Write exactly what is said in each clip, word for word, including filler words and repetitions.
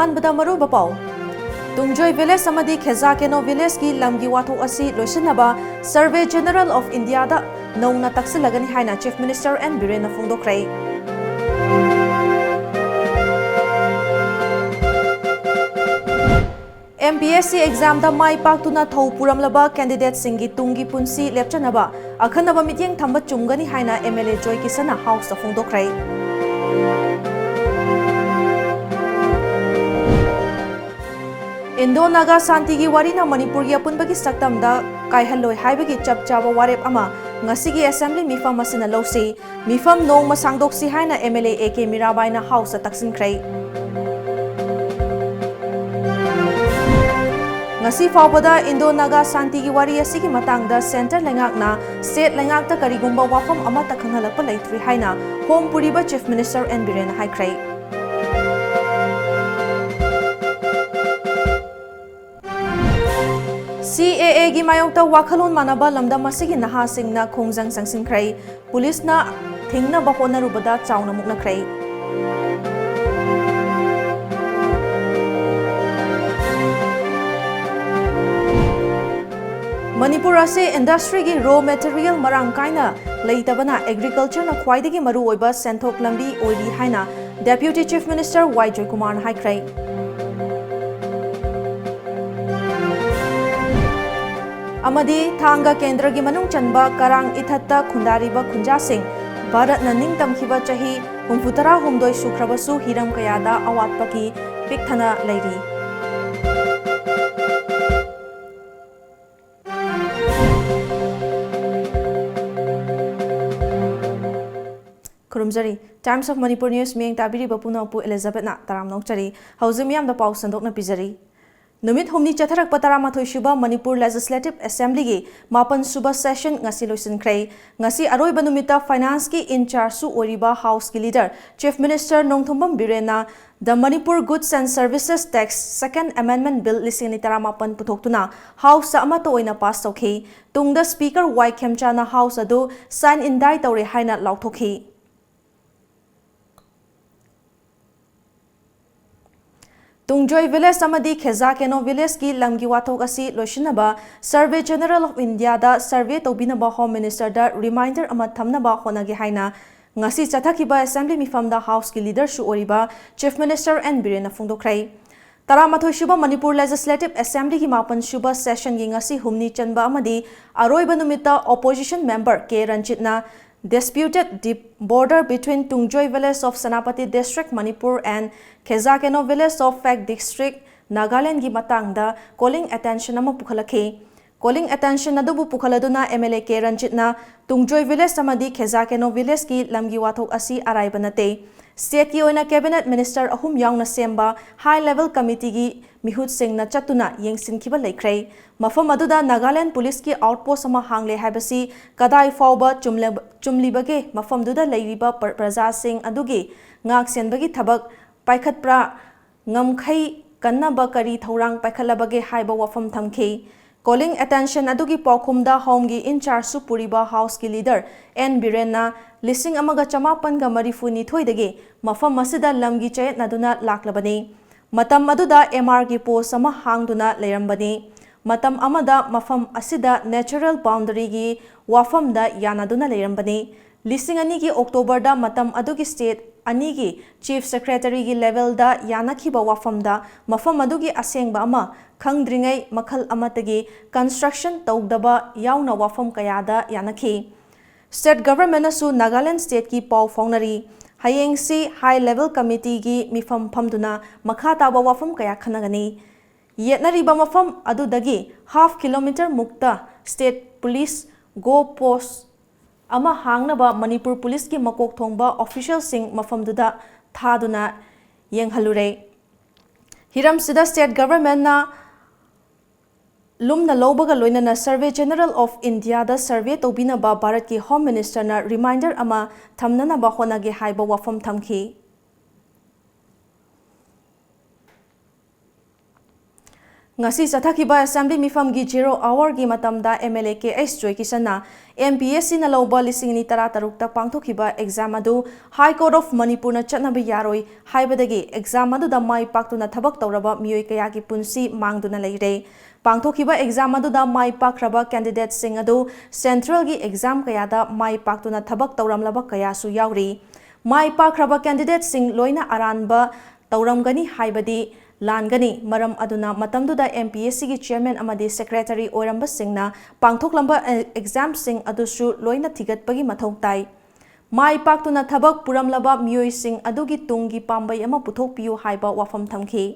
ꯑꯍꯥꯟꯕꯗ ꯃꯔꯨꯑꯣꯏꯕ ꯄꯥꯎ꯫ ꯇꯨꯡꯖꯣꯏ village ꯑꯃꯗꯤ ꯈꯦꯖꯥ ꯀꯦꯅꯣ villageꯀꯤ ꯂꯝꯒꯤ ꯋꯥꯊꯣꯛ ꯑꯁꯤ ꯂꯣꯏꯁꯤꯟꯅꯕ Survey General of Indiaꯗ ꯅꯧꯅ ꯇꯛꯁꯤꯜꯂꯒꯅꯤ ꯍꯥꯏꯅ Chief Minister N ꯕꯤꯔꯦꯟꯅ ꯐꯣꯡꯗꯣꯛꯈ꯭ꯔꯦ꯫ M P S C examꯗ ꯃꯥꯏ ꯄꯥꯛꯇꯨꯅ ꯊꯧ ꯄꯨꯔꯝꯂꯕ candidateꯁꯤꯡꯒꯤ ꯇꯨꯡꯒꯤ ꯄꯨꯟꯁꯤ ꯂꯦꯞꯆꯅꯕ ꯑꯈꯟꯅꯕ ꯃꯤꯠꯌꯦꯡ ꯊꯝꯕ ꯆꯨꯝꯒꯅꯤ ꯍꯥꯏꯅ M L A joy ꯀꯤꯁꯟꯅ Houseꯇ ꯐꯣꯡꯗꯣꯛꯈ꯭ꯔꯦ꯫ Indo-Naga ꯁꯥꯟꯇꯤꯒꯤ ꯋꯥꯔꯤꯅ ꯃꯅꯤꯄꯨꯔꯒꯤ ꯑꯄꯨꯟꯕꯒꯤ ꯁꯛꯇꯝꯗ ꯀꯥꯏꯍꯜꯂꯣꯏ ꯍꯥꯏꯕꯒꯤ ꯆꯞ ꯆꯥꯕ ꯋꯥꯔꯦꯞ ꯑꯃ ꯉꯁꯤꯒꯤ Assembly ꯃꯤꯐꯝ ꯑꯁꯤꯅ ꯂꯧꯁꯤ꯫ ꯃꯤꯐꯝ ꯅꯣꯡꯃ ꯁꯥꯡꯗꯣꯛꯁꯤ ꯍꯥꯏꯅ M L A A K ꯃꯤꯔꯥꯕꯥꯏꯅ Houseꯇ ꯇꯛꯁꯤꯟꯈ꯭ꯔꯦ꯫ ꯉꯁꯤ ꯐꯥꯎꯕꯗ Indo-Naga ꯁꯥꯟꯇꯤꯒꯤ ꯋꯥꯔꯤ ꯑꯁꯤꯒꯤ ꯃꯇꯥꯡꯗ centre ꯂꯩꯉꯥꯛꯅ state ꯂꯩꯉꯥꯛꯇ ꯀꯔꯤꯒꯨꯝꯕ ꯋꯥꯐꯝ ꯑꯃꯠꯇ ꯈꯪꯍꯜꯂꯛꯄ ꯂꯩꯇ꯭ꯔꯤ ꯍꯥꯏꯅ Home ꯄꯨꯔꯤꯕ Chief Minister N ꯕꯤꯔꯦꯟꯅ ꯍꯥꯏꯈ꯭ꯔꯦ꯫ C A Aꯒꯤ ꯃꯥꯌꯣꯛꯇ ꯋꯥꯈꯜꯂꯣꯟ ꯃꯥꯟꯅꯕ ꯂꯝꯗꯝ ꯑꯁꯤꯒꯤ ꯅꯍꯥꯁꯤꯡꯅ ꯈꯣꯡꯖꯪ ꯆꯪꯁꯤꯟꯈ꯭ꯔꯦ꯫ ꯄꯨꯂꯤꯁꯅ ꯊꯤꯡꯅꯕ ꯍꯣꯠꯅꯔꯨꯕꯗ ꯆꯥꯎꯅ ꯃꯨꯛꯅꯈ꯭ꯔꯦ꯫ ꯃꯅꯤꯄꯨꯔ ꯑꯁꯤ industryꯒꯤ raw material ꯃꯔꯥꯡ ꯀꯥꯏꯅ ꯂꯩꯇꯕꯅ agricultureꯅ ꯈ꯭ꯋꯥꯏꯗꯒꯤ ꯃꯔꯨꯑꯣꯏꯕ ꯁꯦꯟꯊꯣꯛ ꯂꯝꯕꯤ ꯑꯣꯏꯔꯤ ꯍꯥꯏꯅ Deputy Chief Minister ꯋꯥꯏ ꯖꯣꯏꯀꯨꯃꯥꯔꯅ ꯍꯥꯏꯈ꯭ꯔꯦ꯫ ꯑꯃꯗꯤ ꯊꯥꯡꯒ ꯀꯦꯟꯗ꯭ꯔꯒꯤ ꯃꯅꯨꯡ ꯆꯟꯕ ꯀꯔꯥꯡ ꯏꯊꯠꯇ ꯈꯨꯟꯗꯥꯔꯤꯕ ꯈꯨꯟꯖꯥꯁꯤꯡ ꯚꯥꯔꯠꯅ ꯅꯤꯡꯇꯝꯈꯤꯕ ꯆꯍꯤ ꯍꯨꯝꯐꯨꯇꯔꯥꯍꯨꯝꯗꯣꯏ ꯁꯨꯈ꯭ꯔꯕꯁꯨ ꯍꯤꯔꯝ ꯀꯌꯥꯗ ꯑꯋꯥꯠꯄꯒꯤ ꯄꯤꯛꯊꯅ ꯂꯩꯔꯤ꯫ ꯈꯨꯔꯨꯝꯖꯔꯤ꯫ Times of Manipur News ꯃꯤꯠꯌꯦꯡ ꯇꯥꯕꯤꯔꯤꯕ ꯄꯨꯝꯅꯃꯛꯄꯨ Elizabethꯅ ꯇꯔꯥꯝꯅ ꯑꯣꯛꯆꯔꯤ꯫ ꯍꯧꯖꯤꯛ ꯃꯤꯌꯥꯝꯗ ꯄꯥꯎ ꯁꯟꯗꯣꯛꯅ ꯄꯤꯖꯔꯤ꯫ ꯅꯨꯃꯤꯠ ꯍꯨꯝꯅꯤ ꯆꯠꯊꯔꯛꯄ ꯇꯔꯥꯃꯥꯊꯣꯏ ꯁꯨꯕ ꯃꯅꯤꯄꯨꯔ Legislative Assemblyꯒꯤ ꯃꯥꯄꯟ ꯁꯨꯕ session ꯉꯁꯤ ꯂꯣꯏꯁꯤꯟꯈ꯭ꯔꯦ꯫ ꯉꯁꯤ ꯑꯔꯣꯏꯕ ꯅꯨꯃꯤꯠꯇ financeꯀꯤ in chargeꯁꯨ ꯑꯣꯏꯔꯤꯕ Houseꯀꯤ leader Chief Minister Nongthombam ꯕꯤꯔꯦꯟꯅ The Manipur Goods and Services Tax Second Amendment Bill ꯂꯤꯁꯤꯡ ꯑꯅꯤ ꯇꯔꯥꯃꯥꯄꯟ ꯄꯨꯊꯣꯛꯇꯨꯅ Houseꯇ ꯑꯃꯠꯇ ꯑꯣꯏꯅ pass ꯇꯧꯈꯤ꯫ ꯇꯨꯡꯗ Speaker ꯋꯥꯏ ꯈꯦꯝꯆꯥꯅ House ꯑꯗꯨ sign indict ꯇꯧꯔꯦ ꯍꯥꯏꯅ ꯂꯥꯎꯊꯣꯛꯈꯤ꯫ ꯇꯨꯡꯖꯣꯏ ꯚꯤꯂꯦꯖ ꯑꯃꯗꯤ ꯈꯦꯖꯥ ꯀꯦꯅꯣ ꯚꯤꯂꯦꯖꯀꯤ ꯂꯝꯒꯤ ꯋꯥꯊꯣꯛ ꯑꯁꯤ ꯂꯣꯏꯁꯤꯟꯅꯕ Survey General of India the survey ꯇꯧꯕꯤꯅꯕ Home Minister ꯗ reminder ꯑꯃ ꯊꯝꯅꯕ ꯍꯣꯠꯅꯒꯦ ꯍꯥꯏꯅ ꯉꯁꯤ ꯆꯠꯊꯈꯤꯕ Assembly ꯃꯤꯐꯝꯗ House ꯀꯤ Leader ꯁꯨ ꯑꯣꯏꯔꯤꯕ Chief Minister N ꯕꯤꯔꯦꯟꯅ ꯐꯣꯡꯗꯣꯛꯈ꯭ꯔꯦ꯫ ꯇꯔꯥꯃꯥꯊꯣꯏ ꯁꯨꯕ ꯃꯅꯤꯄꯨꯔ Legislative Assembly ꯒꯤ ꯃꯥꯄꯟ ꯁꯨꯕ session ꯒꯤ ꯉꯁꯤ ꯍꯨꯝꯅꯤ ꯆꯟꯕ ꯑꯃꯗꯤ ꯑꯔꯣꯏꯕ ꯅꯨꯃꯤꯠꯇ Opposition Member K ꯔꯟꯖꯤꯠꯅ disputed the border between Tungjoy village of Senapati District, Manipur and Khezakeno village of Phek District, Nagaland ꯒꯤ ꯃꯇꯥꯡꯗ calling attention ꯑꯃ ꯄꯨꯈꯠꯂꯛꯈꯤ꯫ Calling attention ꯑꯗꯨꯕꯨ ꯄꯨꯈꯠꯂꯗꯨꯅ M L A ꯀꯦ ꯔꯟꯖꯤꯠꯅ ꯇꯨꯡꯖꯣꯏ ꯚꯤꯂꯦꯖ ꯑꯃꯗꯤ ꯈꯦꯖꯥ ꯀꯦꯅꯣ ꯚꯤꯂꯦꯖꯀꯤ ꯂꯝꯒꯤ ꯋꯥꯊꯣꯛ ꯑꯁꯤ ꯑꯔꯥꯏꯕ ꯅꯠꯇꯦ꯫ State ꯀꯤ ꯑꯣꯏꯅ Cabinet Minister ꯑꯍꯨꯝ ꯌꯥꯎꯅ ꯁꯦꯝꯕ High Level Committee ꯒꯤ ꯃꯤꯍꯨꯠꯁꯤꯡꯅ ꯆꯠꯇꯨꯅ ꯌꯦꯡꯁꯤꯟꯈꯤꯕ ꯂꯩꯈ꯭ꯔꯦ꯫ ꯃꯐꯝ ꯑꯗꯨꯗ Nagaland Police ꯀꯤ outpost ꯑꯃ ꯍꯥꯡꯂꯦ ꯍꯥꯏꯕꯁꯤ ꯀꯗꯥꯏ ꯐꯥꯎꯕ ꯆꯨꯝꯂ-, ꯆꯨꯝꯂꯤꯕꯒꯦ? ꯃꯐꯝꯗꯨꯗ ꯂꯩꯔꯤꯕ ꯄ꯭ꯔ-, ꯄ꯭ꯔꯖꯥꯁꯤꯡ ꯑꯗꯨꯒꯤ ꯉꯥꯛ ꯁꯦꯟꯕꯒꯤ ꯊꯕꯛ ꯄꯥꯏꯈꯠꯄ꯭ꯔꯥ? ꯉꯝꯈꯩ ꯀꯟꯅꯕ ꯀꯔꯤ ꯊꯧꯔꯥꯡ ꯄꯥꯏꯈꯠꯂꯕꯒꯦ ꯍꯥꯏꯕ ꯋꯥꯐꯝ ꯊꯝꯈꯤ꯫ Calling attention ꯑꯗꯨꯒꯤ ꯄꯥꯎꯈꯨꯝꯗ Home ꯒꯤ in charge ꯁꯨ ꯄꯨꯔꯤꯕ House ꯀꯤ Leader N ꯕꯤꯔꯦꯟꯅ ꯂꯤꯁꯤꯡ ꯑꯃꯒ ꯆꯃꯥꯄꯟꯒ ꯃꯔꯤꯐꯨ ꯅꯤꯊꯣꯏꯗꯒꯤ ꯃꯐꯝ ꯑꯁꯤꯗ ꯂꯝꯒꯤ ꯆꯌꯦꯠꯅꯗꯨꯅ ꯂꯥꯛꯂꯕꯅꯤ꯫ ꯃꯇꯝ ꯑꯗꯨꯗ M R ꯒꯤ post ꯑꯃ ꯍꯥꯡꯗꯨꯅ ꯂꯩꯔꯝꯕꯅꯤ꯫ ꯃꯇꯝ ꯑꯃꯗ ꯃꯐꯝ ꯑꯁꯤꯗ natural boundary ꯒꯤ ꯋꯥꯐꯝꯗ ꯌꯥꯅꯗꯨꯅ ꯂꯩꯔꯝꯕꯅꯤ꯫ ꯂꯤꯁꯤꯡ ꯑꯅꯤꯒꯤ October ꯗ ꯃꯇꯝ ꯑꯗꯨꯒꯤ state ꯑꯅꯤꯒꯤ Chief Secretary ꯒꯤ level ꯗ ꯌꯥꯅꯈꯤꯕ ꯋꯥꯐꯝꯗ ꯃꯐꯝ ꯑꯗꯨꯒꯤ ꯑꯁꯦꯡꯕ ꯑꯃ ꯈꯪꯗ꯭ꯔꯤꯉꯩ ꯃꯈꯜ ꯑꯃꯠꯇꯒꯤ construction ꯇꯧꯗꯕ ꯌꯥꯎꯅ ꯋꯥꯐꯝ ꯀꯌꯥꯗ ꯌꯥꯅꯈꯤ꯫ State Government ꯅꯁꯨ Nagaland State ꯀꯤ ꯄꯥꯎ ꯐꯥꯎꯅꯔꯤ꯫ ꯍꯌꯦꯡꯁꯤ High Level Committee ꯒꯤ ꯃꯤꯐꯝ ꯐꯝꯗꯨꯅ ꯃꯈꯥ ꯇꯥꯕ ꯋꯥꯐꯝ ꯀꯌꯥ ꯈꯟꯅꯒꯅꯤ꯫ ꯌꯦꯠꯅꯔꯤꯕ ꯃꯐꯝ ꯑꯗꯨꯗꯒꯤ half kilometre ꯃꯨꯛꯇ State Police Go Post ꯑꯃ ꯍꯥꯡꯅꯕ ꯃꯅꯤꯄꯨꯔ Police ꯀꯤ ꯃꯀꯣꯛ ꯊꯣꯡꯕ official ꯁꯤꯡ ꯃꯐꯝꯗꯨꯗ ꯊꯥꯗꯨꯅ ꯌꯦꯡꯍꯜꯂꯨꯔꯦ꯫ ꯍꯤꯔꯝꯁꯤꯗ State Government ꯅ ꯂꯨꯝꯅ ꯂꯧꯕꯒ ꯂꯣꯏꯅꯅ Survey General of India the survey ꯇꯧꯕꯤꯅꯕ ꯚꯥꯔꯠꯀꯤ Home Minister ꯅ reminder ꯑꯃ ꯊꯝꯅꯅꯕ ꯍꯣꯠꯅꯒꯦ ꯍꯥꯏꯕ ꯋꯥꯐꯝ ꯊꯝꯈꯤ꯫ ꯉꯁꯤ ꯆꯠꯊꯈꯤꯕ ꯑꯦꯁꯦꯝꯕ꯭ꯂꯤ ꯃꯤꯐꯝꯒꯤ ꯖꯤꯔꯣ ꯑꯋꯥꯔꯒꯤ ꯃꯇꯝꯗ M L A K H ꯖꯣꯏꯀꯤꯁꯟꯅ ꯑꯦꯝ ꯄꯤ ꯑꯦꯁ ꯁꯤꯅ ꯂꯧꯕ ꯂꯤꯁꯤꯡ ꯑꯅꯤ ꯇꯔꯥ ꯇꯔꯨꯛꯇ ꯄꯥꯡꯊꯣꯛꯈꯤꯕ ꯑꯦꯛꯖꯥꯝ ꯑꯗꯨ ꯍꯥꯏ ꯀꯣꯔꯠ ꯑꯣꯐ ꯃꯅꯤꯄꯨꯔꯅ ꯆꯠꯅꯕ ꯌꯥꯔꯣꯏ ꯍꯥꯏꯕꯗꯒꯤ ꯑꯦꯛꯖꯥꯝ ꯑꯗꯨꯗ ꯃꯥꯏ ꯄꯥꯛꯇꯨꯅ ꯊꯕꯛ ꯇꯧꯔꯕ ꯃꯤꯑꯣꯏ ꯀꯌꯥꯒꯤ ꯄꯨꯟꯁꯤ ꯃꯥꯡꯗꯨꯅ ꯂꯩꯔꯦ꯫ ꯄꯥꯡꯊꯣꯛꯈꯤꯕ ꯑꯦꯛꯖꯥꯝ ꯑꯗꯨꯗ ꯃꯥꯏ ꯄꯥꯛꯈ꯭ꯔꯕ ꯀꯦꯟꯗꯤꯗꯦꯠꯁꯤꯡ ꯑꯗꯨ ꯁꯦꯟꯇ꯭ꯔꯦꯜꯒꯤ ꯑꯦꯛꯖꯥꯝ ꯀꯌꯥꯗ ꯃꯥꯏ ꯄꯥꯛꯇꯨꯅ ꯊꯕꯛ ꯇꯧꯔꯝꯂꯕ ꯀꯌꯥꯁꯨ ꯌꯥꯎꯔꯤ꯫ ꯃꯥꯏ ꯄꯥꯛꯈ꯭ꯔꯕ ꯀꯦꯟꯗꯤꯗꯦꯠꯁꯤꯡ ꯂꯣꯏꯅ ꯑꯔꯥꯟꯕ ꯇꯧꯔꯝꯒꯅꯤ ꯍꯥꯏꯕꯗꯤ ꯂꯥꯟꯒꯅꯤ꯫ ꯃꯔꯝ ꯑꯗꯨꯅ ꯃꯇꯝꯗꯨꯗ ꯑꯦꯝ ꯄꯤ ꯑꯦꯁ ꯁꯤꯒꯤ ꯆꯤꯌꯔꯃꯦꯟ ꯑꯃꯗꯤ ꯁꯦꯀ꯭ꯔꯦꯇꯔꯤ ꯑꯣꯏꯔꯝꯕꯁꯤꯡꯅ ꯄꯥꯡꯊꯣꯛꯂꯝꯕ ꯑꯦ-, ꯑꯦꯛꯖꯥꯝꯁꯤꯡ ꯑꯗꯨꯁꯨ ꯂꯣꯏꯅ ꯊꯤꯒꯠꯄꯒꯤ ꯃꯊꯧ ꯇꯥꯏ꯫ ꯃꯥꯏ ꯄꯥꯛꯇꯨꯅ ꯊꯕꯛ ꯄꯨꯔꯝꯂꯕ ꯃꯤꯑꯣꯏꯁꯤꯡ ꯑꯗꯨꯒꯤ ꯇꯨꯡꯒꯤ ꯄꯥꯝꯕꯩ ꯑꯃ ꯄꯨꯊꯣꯛꯄꯤꯌꯨ ꯍꯥꯏꯕ ꯋꯥꯐꯝ ꯊꯝꯈꯤ꯫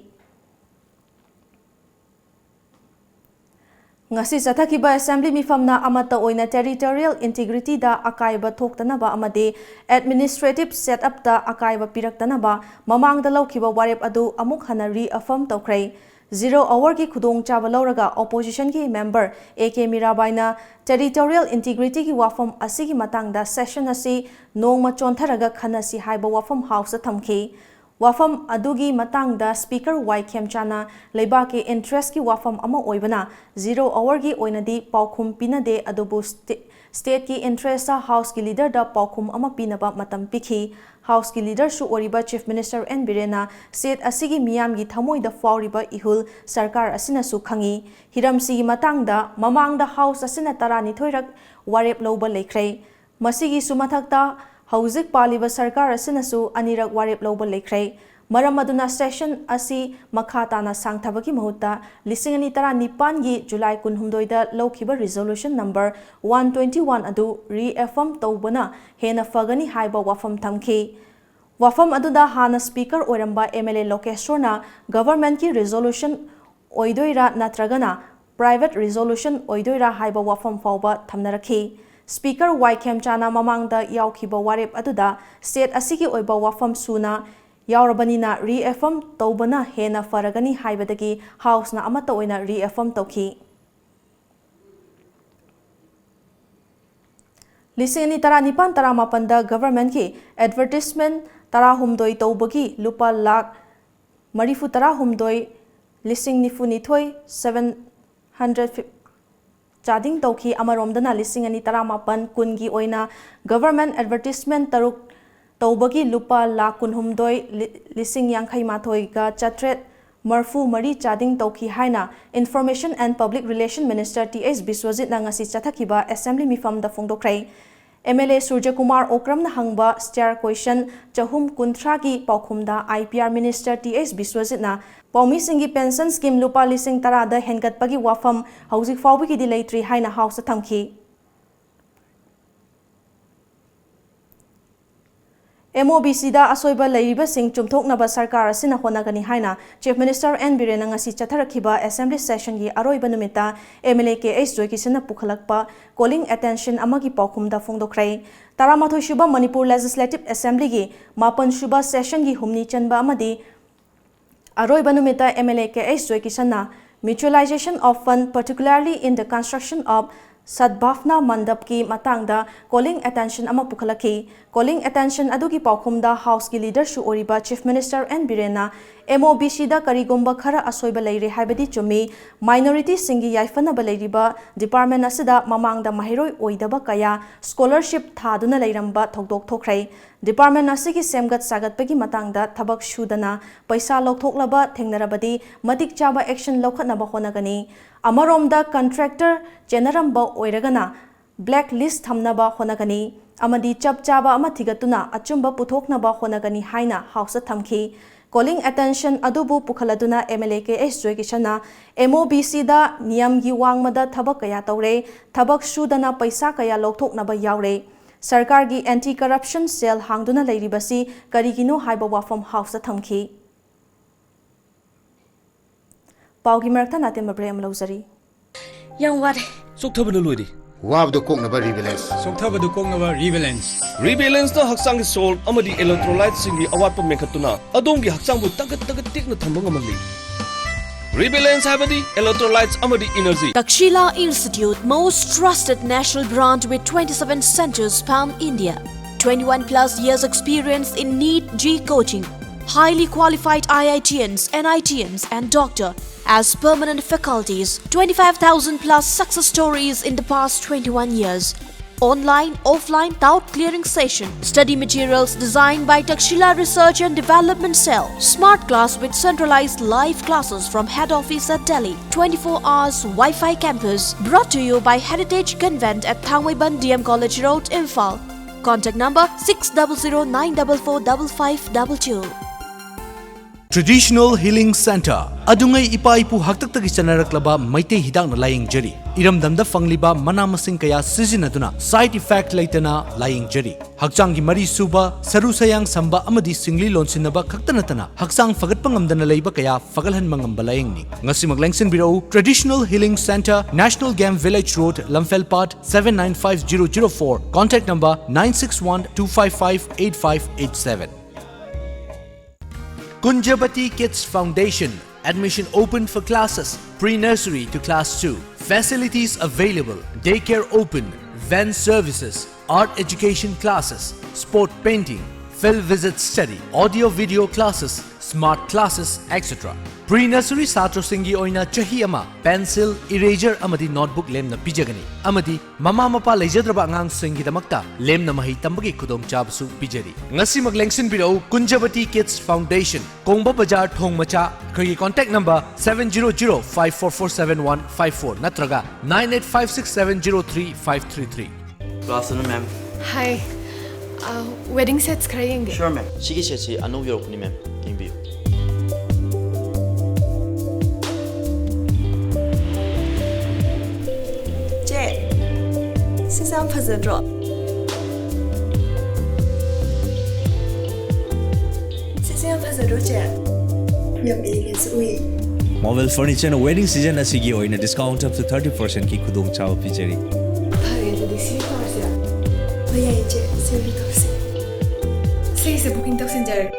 ꯉꯁꯤ ꯆꯠꯊꯈꯤꯕ ꯑꯦꯁꯦꯝꯕ꯭ꯂꯤ ꯃꯤꯐꯝꯅ ꯑꯃꯠꯇ ꯑꯣꯏꯅ ꯇꯦꯔꯤꯇꯣꯔꯤꯌꯦꯜ ꯏꯟꯇꯤꯒ꯭ꯔꯤꯇꯤꯗ ꯑꯀꯥꯏꯕ ꯊꯣꯛꯇꯅꯕ ꯑꯃꯗꯤ ꯑꯦꯗꯃꯤꯅꯤꯁꯇ꯭ꯔꯦꯇꯤꯚ ꯁꯦꯠꯑꯞꯇ ꯑꯀꯥꯏꯕ ꯄꯤꯔꯛꯇꯅꯕ ꯃꯃꯥꯡꯗ ꯂꯧꯈꯤꯕ ꯋꯥꯔꯦꯞ ꯑꯗꯨ ꯑꯃꯨꯛ ꯍꯟꯅ ꯔꯤꯑꯦꯐꯔꯝ ꯇꯧꯈ꯭ꯔꯦ꯫ ꯖꯤꯔꯣ ꯑꯋꯥꯔꯒꯤ ꯈꯨꯗꯣꯡꯆꯥꯕ ꯂꯧꯔꯒ ꯑꯣꯄꯣꯖꯤꯁꯟꯒꯤ ꯃꯦꯝꯕꯔ ꯑꯦ ꯀꯦ ꯃꯤꯔꯥꯕꯥꯏꯅ ꯇꯦꯔꯤꯇꯣꯔꯤꯌꯦꯜ ꯏꯟꯇꯤꯒ꯭ꯔꯤꯇꯤꯒꯤ ꯋꯥꯐꯝ ꯑꯁꯤꯒꯤ ꯃꯇꯥꯡꯗ ꯁꯦꯁꯟ ꯑꯁꯤ ꯅꯣꯡꯃ ꯆꯣꯟꯊꯔꯒ ꯈꯟꯅꯁꯤ ꯍꯥꯏꯕ ꯋꯥꯐꯝ ꯍꯥꯎꯁꯇ ꯊꯝꯈꯤ꯫ ꯋꯥꯐꯝ ꯑꯗꯨꯒꯤ ꯃꯇꯥꯡꯗ ꯁ꯭ꯄꯤꯀꯔ ꯋꯥꯏ ꯈꯦꯝꯆꯥꯅ ꯂꯩꯕꯥꯛꯀꯤ ꯏꯟꯇꯔꯦꯁꯀꯤ ꯋꯥꯐꯝ ꯑꯃ ꯑꯣꯏꯕꯅ ꯖꯤꯔꯣ ꯑꯋꯥꯔꯒꯤ ꯑꯣꯏꯅꯗꯤ ꯄꯥꯎꯈꯨꯝ ꯄꯤꯅꯗꯦ, ꯑꯗꯨꯕꯨ ꯁ꯭ꯇꯦ-, ꯁ꯭ꯇꯦꯠꯀꯤ ꯏꯟꯇꯔꯦꯁꯇ ꯍꯥꯎꯁꯀꯤ ꯂꯤꯗꯔꯗ ꯄꯥꯎꯈꯨꯝ ꯑꯃ ꯄꯤꯅꯕ ꯃꯇꯝ ꯄꯤꯈꯤ꯫ ꯍꯥꯎꯁꯀꯤ ꯂꯤꯗꯔꯁꯨ ꯑꯣꯏꯔꯤꯕ ꯆꯤꯐ ꯃꯤꯅꯤꯁꯇꯔ ꯑꯦꯟ ꯕꯤꯔꯦꯟꯅ ꯁ꯭ꯇꯦꯠ ꯑꯁꯤꯒꯤ ꯃꯤꯌꯥꯝꯒꯤ ꯊꯃꯣꯏꯗ ꯐꯥꯎꯔꯤꯕ ꯏꯍꯨꯜ ꯁꯔꯀꯥꯔ ꯑꯁꯤꯅꯁꯨ ꯈꯪꯏ꯫ ꯍꯤꯔꯝꯁꯤꯒꯤ ꯃꯇꯥꯡꯗ ꯃꯃꯥꯡꯗ ꯍꯥꯎꯁ ꯑꯁꯤꯅ ꯇꯔꯥꯅꯤꯊꯣꯏꯔꯛ ꯋꯥꯔꯦꯞ ꯂꯧꯕ ꯂꯩꯈ꯭ꯔꯦ꯫ ꯃꯁꯤꯒꯤꯁꯨ ꯃꯊꯛꯇ ꯍꯧꯖꯤꯛ ꯄꯥꯜꯂꯤꯕ ꯁꯔꯀꯥꯔ ꯑꯁꯤꯅꯁꯨ ꯑꯅꯤꯔꯛ ꯋꯥꯔꯦꯞ ꯂꯧꯕ ꯂꯩꯈ꯭ꯔꯦ꯫ ꯃꯔꯝ ꯑꯗꯨꯅ ꯁꯦꯁꯟ ꯑꯁꯤ ꯃꯈꯥ ꯇꯥꯅ ꯁꯥꯡꯊꯕꯒꯤ ꯃꯍꯨꯠꯇ ꯂꯤꯁꯤꯡ ꯑꯅꯤ ꯇꯔꯥꯅꯤꯄꯥꯟꯒꯤ ꯖꯨꯂꯥꯏ ꯀꯨꯟꯍꯨꯝꯗꯣꯏꯗ ꯂꯧꯈꯤꯕ resolution number one twenty one ꯑꯗꯨ ꯔꯤꯑꯦꯐꯔꯝ ꯇꯧꯕꯅ ꯍꯦꯟꯅ ꯐꯒꯅꯤ ꯍꯥꯏꯕ ꯋꯥꯐꯝ ꯊꯝꯈꯤ꯫ ꯋꯥꯐꯝ ꯑꯗꯨꯗ ꯍꯥꯟꯅ ꯁ꯭ꯄꯤꯀꯔ ꯑꯣꯏꯔꯝꯕ ꯑꯦꯝ ꯑꯦꯜ ꯑꯦ ꯂꯣꯀꯦꯁꯣꯔꯅ ꯒꯚꯔꯟꯃꯦꯟꯠꯀꯤ ꯔꯤꯖꯣꯂꯨꯁꯟ ꯑꯣꯏꯗꯣꯏꯔꯥ ꯅꯠꯇ꯭ꯔꯒꯅ ꯄ꯭ꯔꯥꯏꯚꯦꯠ ꯔꯤꯖꯣꯂꯨꯁꯟ ꯑꯣꯏꯗꯣꯏꯔꯥ ꯍꯥꯏꯕ ꯋꯥꯐꯝ ꯐꯥꯎꯕ ꯊꯝꯅꯔꯛꯈꯤ꯫ ꯁ꯭ꯄꯤꯀꯔ ꯋꯥꯏ ꯈꯦꯝꯆꯥꯅ ꯃꯃꯥꯡꯗ ꯌꯥꯎꯈꯤꯕ ꯋꯥꯔꯦꯞ ꯑꯗꯨꯗ ꯁ꯭ꯇꯦꯠ ꯑꯁꯤꯒꯤ ꯑꯣꯏꯕ ꯋꯥꯐꯝ ꯁꯨꯅ ꯌꯥꯎꯔꯕꯅꯤꯅ ꯔꯤꯑꯦꯐꯔꯝ ꯇꯧꯕꯅ ꯍꯦꯟꯅ ꯐꯔꯒꯅꯤ ꯍꯥꯏꯕꯗꯒꯤ ꯍꯥꯎꯁꯅ ꯑꯃꯠꯇ ꯑꯣꯏꯅ ꯔꯤꯑꯦꯐꯔꯝ ꯇꯧꯈꯤ꯫ ꯂꯤꯁꯤꯡ ꯑꯅꯤ ꯇꯔꯥꯅꯤꯄꯥꯟ ꯇꯔꯥꯃꯥꯄꯟꯗ ꯒꯚꯔꯟꯃꯦꯟꯠꯀꯤ ꯑꯦꯗꯚꯔꯇꯤꯁꯃꯦꯟꯠ ꯇꯔꯥꯍꯨꯝꯗꯣꯏ ꯇꯧꯕꯒꯤ ꯂꯨꯄꯥ ꯂꯥꯈ ꯃꯔꯤꯐꯨ ꯇꯔꯥꯍꯨꯝꯗꯣꯏ ꯂꯤꯁꯤꯡ ꯅꯤꯐꯨ ꯅꯤꯊꯣꯏ, seven hundred ꯐꯤꯐ, ꯆꯥꯗꯤꯡ ꯇꯧꯈꯤ꯫ ꯑꯃꯔꯣꯝꯗꯅ ꯂꯤꯁꯤꯡ ꯑꯅꯤ ꯇꯔꯥꯃꯥꯄꯟ ꯀꯨꯟꯒꯤ ꯑꯣꯏꯅ government advertisement ꯇꯔꯨꯛ ꯇꯧꯕꯒꯤ ꯂꯨꯄꯥ ꯂꯥꯈ ꯀꯨꯟꯍꯨꯝꯗꯣꯏ ꯂꯤ-, ꯂꯤꯁꯤꯡ ꯌꯥꯡꯈꯩ ꯃꯥꯊꯣꯏꯒ ꯆꯥꯇ꯭ꯔꯦꯠ ꯃꯔꯐꯨ ꯃꯔꯤ ꯆꯥꯗꯤꯡ ꯇꯧꯈꯤ ꯍꯥꯏꯅ Information and Public Relation Minister T H ꯕꯤꯁ꯭ꯋꯖꯤꯠꯅ ꯉꯁꯤ ꯆꯠꯊꯈꯤꯕ assembly ꯃꯤꯐꯝꯗ ꯐꯣꯡꯗꯣꯛꯈ꯭ꯔꯦ꯫ ꯑꯦꯝ ꯑꯦꯜ ꯑꯦ ꯁꯨꯔꯖꯀꯨꯃꯥꯔ ꯑꯣꯀ꯭ꯔꯝꯅ ꯍꯪꯕ ꯁ꯭ꯇꯦꯌꯔ ꯀꯣꯏꯁꯟ ꯆꯍꯨꯝ ꯀꯨꯟꯊ꯭ꯔꯥꯒꯤ ꯄꯥꯎꯈꯨꯝꯗ I P R minister T H ꯕꯤꯁ꯭ꯋꯖꯤꯠꯅ ꯄꯥꯎꯃꯤꯁꯤꯡꯒꯤ ꯄꯦꯟꯁꯟ ꯁ꯭ꯀꯤꯝ ꯂꯨꯄꯥ ꯂꯤꯁꯤꯡ ꯇꯔꯥꯗ ꯍꯦꯟꯒꯠꯄꯒꯤ ꯋꯥꯐꯝ ꯍꯧꯖꯤꯛ ꯐꯥꯎꯕꯒꯤꯗꯤ ꯂꯩꯇ꯭ꯔꯤ ꯍꯥꯏꯅ ꯍꯥꯎꯁꯇ ꯊꯝꯈꯤ꯫ ꯑꯦꯝ ꯑꯣ ꯕꯤ ꯁꯤꯗ ꯑꯁꯣꯏꯕ ꯂꯩꯔꯤꯕꯁꯤꯡ ꯆꯨꯝꯊꯣꯛꯅꯕ ꯁꯔꯀꯥꯔ ꯑꯁꯤꯅ ꯍꯣꯠꯅꯒꯅꯤ ꯍꯥꯏꯅ Chief Minister ꯑꯦꯟ ꯕꯤꯔꯦꯟꯅ ꯉꯁꯤ ꯆꯠꯊꯔꯛꯈꯤꯕ assembly sessionꯒꯤ ꯑꯔꯣꯏꯕ ꯅꯨꯃꯤꯠꯇ M L A K H ꯖꯣꯏꯀꯤꯁꯟꯅ ꯄꯨꯈꯠꯂꯛꯄ calling attention ꯑꯃꯒꯤ ꯄꯥꯎꯈꯨꯝꯗ ꯐꯣꯡꯗꯣꯛꯈ꯭ꯔꯦ꯫ ꯇꯔꯥꯃꯥꯊꯣꯏ ꯁꯨꯕ ꯃꯅꯤꯄꯨꯔ Legislative Assemblyꯒꯤ ꯃꯥꯄꯟ ꯁꯨꯕ sessionꯒꯤ ꯍꯨꯝꯅꯤ ꯆꯟꯕ ꯑꯃꯗꯤ ꯑꯔꯣꯏꯕ ꯅꯨꯃꯤꯠꯇ M L A K H ꯖꯣꯏꯀꯤꯁꯟꯅ mutualization of fund, particularly in the construction of Sadbhavna Mandapꯀꯤ ꯃꯇꯥꯡꯗ calling attention ꯑꯃ ꯄꯨꯈꯠꯂꯛꯈꯤ꯫ Calling attention ꯑꯗꯨꯒꯤ ꯄꯥꯎꯈꯨꯝꯗ ꯍꯥꯎꯁꯀꯤ ꯂꯤꯗꯔꯁꯨ ꯑꯣꯏꯔꯤꯕ Chief Minister and ꯕꯤꯔꯦꯟꯅ M O B ꯁꯤꯗ ꯀꯔꯤꯒꯨꯝꯕ ꯈꯔ ꯑꯁꯣꯏꯕ ꯂꯩꯔꯦ ꯍꯥꯏꯕꯗꯤ ꯆꯨꯝꯃꯤ, ꯃꯥꯏꯅꯣꯔꯤꯇꯤꯁꯤꯡꯒꯤ ꯌꯥꯏꯐꯅꯕ ꯂꯩꯔꯤꯕ ꯗꯤꯄꯥꯔꯠꯃꯦꯟ ꯑꯁꯤꯗ ꯃꯃꯥꯡꯗ ꯃꯍꯩꯔꯣꯏ ꯑꯣꯏꯗꯕ ꯀꯌꯥ scholarship ꯊꯥꯗꯨꯅ ꯂꯩꯔꯝꯕ ꯊꯧꯗꯣꯛ ꯊꯣꯛꯈ꯭ꯔꯦ꯫ ꯗꯤꯄꯥꯔꯠꯃꯦꯟ ꯑꯁꯤꯒꯤ ꯁꯦꯝꯒꯠ ꯁꯥꯒꯠꯄꯒꯤ ꯃꯇꯥꯡꯗ ꯊꯕꯛ ꯁꯨꯗꯅ ꯄꯩꯁꯥ ꯂꯧꯊꯣꯛꯂꯕ ꯊꯦꯡꯅꯔꯕꯗꯤ ꯃꯇꯤꯛ ꯆꯥꯕ action ꯂꯧꯈꯠꯅꯕ ꯍꯣꯠꯅꯒꯅꯤ꯫ ꯑꯃꯔꯣꯝꯗ contractor ꯆꯦꯟꯅꯔꯝꯕ ꯑꯣꯏꯔꯒꯅ black list ꯊꯝꯅꯕ ꯍꯣꯠꯅꯒꯅꯤ ꯑꯃꯗꯤ ꯆꯞ ꯆꯥꯕ ꯑꯃ ꯊꯤꯒꯠꯇꯨꯅ ꯑꯆꯨꯝꯕ ꯄꯨꯊꯣꯛꯅꯕ ꯍꯣꯠꯅꯒꯅꯤ ꯍꯥꯏꯅ ꯍꯥꯎꯁꯇ ꯊꯝꯈꯤ꯫ Calling attention ꯑꯗꯨꯕꯨ ꯄꯨꯈꯠꯂꯗꯨꯅ M L A K H ꯖꯣꯏꯀꯤꯁꯟꯅ ꯑꯦꯝ ꯑꯣ ꯕꯤ ꯁꯤꯗ ꯅꯤꯌꯝꯒꯤ ꯋꯥꯡꯃꯗ ꯊꯕꯛ ꯀꯌꯥ ꯇꯧꯔꯦ, ꯊꯕꯛ ꯁꯨꯗꯅ ꯄꯩꯁꯥ ꯀꯌꯥ ꯂꯧꯊꯣꯛꯅꯕ ꯌꯥꯎꯔꯦ, ꯁꯔꯀꯥꯔꯒꯤ anti corruption cell ꯍꯥꯡꯗꯨꯅ ꯂꯩꯔꯤꯕꯁꯤ ꯀꯔꯤꯒꯤꯅꯣ ꯍꯥꯏꯕ ꯋꯥꯐꯝ ꯍꯥꯎꯁꯇ ꯊꯝꯈꯤ꯫ ꯄꯥꯎꯒꯤ ꯃꯔꯛꯇ ꯅꯥꯇꯦꯝꯕ break ꯑꯃ ꯂꯧꯖꯔꯤ꯫ ꯌꯥꯝ ꯋꯥꯔꯦ꯫ ꯆꯣꯛꯊꯕꯅ ꯂꯣꯏꯔꯦ꯫ ꯋꯥꯕꯗꯨ ꯀꯣꯛꯅꯕ Rebalance꯫ ꯆꯣꯛꯊꯕꯗꯨ ꯀꯣꯛꯅꯕ Rebalance꯫ Rebalanceꯅ ꯍꯛꯆꯥꯡꯒꯤ salt ꯑꯃꯗꯤ electrolyteꯁꯤꯡꯒꯤ ꯑꯋꯥꯠꯄ ꯃꯦꯟꯈꯠꯇꯨꯅ ꯑꯗꯣꯝꯒꯤ ꯍꯛꯆꯥꯡꯕꯨ ꯇꯒꯠ ꯇꯒꯠ ꯇꯦꯛꯅ ꯊꯝꯕ ꯉꯝꯍꯜꯂꯤ꯫ Rebalance ꯍꯥꯏꯕꯗꯤ electrolytes ꯑꯃꯗꯤ energy꯫ Takshila Institute, most trusted national brand with twenty-seven centers pan India. Twenty-one plus years experience in NEET J E E coaching. Highly qualified I I T Ns, N I T Ns, and doctor as permanent faculties. Twenty-five thousand plus success stories in the past twenty-one years. Online, offline, doubt clearing session. Study materials designed by Takshila Research and Development Cell. Smart class with centralized live classes from head office at Delhi. Twenty-four hours Wi-Fi campus. Brought to you by Heritage Convent at Thangmeiban D M College Road, Imphal. Contact number six double zero nine double four double five double two. Traditional Healing Center. ꯑꯗꯨꯉꯩ ꯏꯄꯥ ꯏꯄꯨ ꯍꯥꯛꯇꯛꯇꯒꯤ ꯆꯠꯅꯔꯛꯂꯕ ꯃꯩꯇꯩ ꯍꯤꯗꯥꯛꯅ ꯂꯥꯌꯦꯡꯖꯔꯤ꯫ ꯏꯔꯝꯗꯝꯗ ꯐꯪꯂꯤꯕ ꯃꯅꯥ ꯃꯁꯤꯡ ꯀꯌꯥ ꯁꯤꯖꯤꯟꯅꯗꯨꯅ side effect ꯂꯩꯇꯅ ꯂꯥꯌꯦꯡꯖꯔꯤ꯫ ꯍꯛꯆꯥꯡꯒꯤ ꯃꯔꯤ ꯁꯨꯕ, ꯁꯔꯨ ꯁꯌꯥꯡ ꯁꯝꯕ ꯑꯃꯗꯤ ꯁꯤꯡꯂꯤ ꯂꯣꯟꯁꯤꯟꯅꯕ ꯈꯛꯇ ꯅꯠꯇꯅ ꯍꯛꯆꯥꯡ ꯐꯒꯠꯄ ꯉꯝꯗꯅ ꯂꯩꯕ ꯀꯌꯥ ꯐꯒꯠꯍꯟꯕ ꯉꯝꯕ ꯂꯥꯌꯦꯡꯅꯤ꯫ ꯉꯁꯤꯃꯛ ꯂꯦꯡꯁꯤꯟꯕꯤꯔꯛꯎ Traditional Healing Center, National Game Village Road, Lamphel Part, seven nine five zero zero four. Contact number nine six one two five five eight five eight seven. Kunjabati Kids Foundation. Admission open for classes, pre-nursery to class two. Facilities available. Daycare open. Van services. Art education classes. Sport painting. Field visit study. Audio video classes. Smart classes, et cetera. Pre-nursery ꯁꯥꯇ꯭ꯔꯁꯤꯡꯒꯤ ꯑꯣꯏꯅ ꯆꯍꯤ ꯑꯃ pencil, eraser ꯑꯃꯗꯤ notebook ꯂꯦꯝꯅ ꯄꯤꯖꯒꯅꯤ꯫ ꯑꯃꯗꯤ ꯃꯃꯥ ꯃꯄꯥ ꯂꯩꯖꯗ꯭ꯔꯕ ꯑꯉꯥꯡꯁꯤꯡꯒꯤꯗꯃꯛꯇ ꯂꯦꯝꯅ ꯃꯍꯩ ꯇꯝꯕꯒꯤ ꯈꯨꯗꯣꯡꯆꯥꯕꯁꯨ ꯄꯤꯖꯔꯤ꯫ ꯉꯁꯤꯃꯛ ꯂꯦꯡꯁꯤꯟꯕꯤꯔꯛꯎ Kunjabati Kids Foundation, ꯀꯣꯡꯕ ꯕꯖꯥꯔ, ꯊꯣꯡ ꯃꯆꯥ꯫ ꯑꯩꯈꯣꯏꯒꯤ contact number seven zero zero five four four seven one five four ꯅꯠꯇ꯭ꯔꯒ nine eight five six seven zero three five three three꯫ Good afternoon, ma'am. Hi. Uh, wedding sets ꯈꯔ ꯌꯦꯡꯒꯦ꯫ Sure, ma'am. ꯁꯤꯒꯤ setꯁꯤ ꯑꯅꯧꯕ ꯌꯧꯔꯛꯄꯅꯤ, ma'am. ꯌꯦꯡꯕꯤꯌꯨ꯫ ꯆꯦ, ꯁꯤꯁꯦ ꯌꯥꯝ ꯐꯖꯗ꯭ꯔꯣ? ꯁꯤꯁꯦ ꯌꯥꯝ ꯐꯖꯗ꯭ꯔꯣ, ꯆꯦ? ꯌꯥꯝ elegantꯁꯨ ꯑꯣꯏ꯫ Marvel Furnitureꯅ wedding season ꯑꯁꯤꯒꯤ ꯑꯣꯏꯅ discount up to thirty percentꯀꯤ ꯈꯨꯗꯣꯡꯆꯥꯕ ꯄꯤꯖꯔꯤ꯫ ꯐꯔꯦ, ꯑꯗꯨꯗꯤ ꯁꯤ ꯇꯧꯔꯁꯦ꯫ ꯍꯣꯏ, ꯌꯥꯏꯌꯦ, ꯆꯦ꯫ ꯁꯦꯝꯕꯤ ꯇꯧꯔꯁꯦ꯫ ꯁꯤꯒꯤꯁꯦ booking ꯇꯧꯁꯤꯟꯖꯔꯒꯦ꯫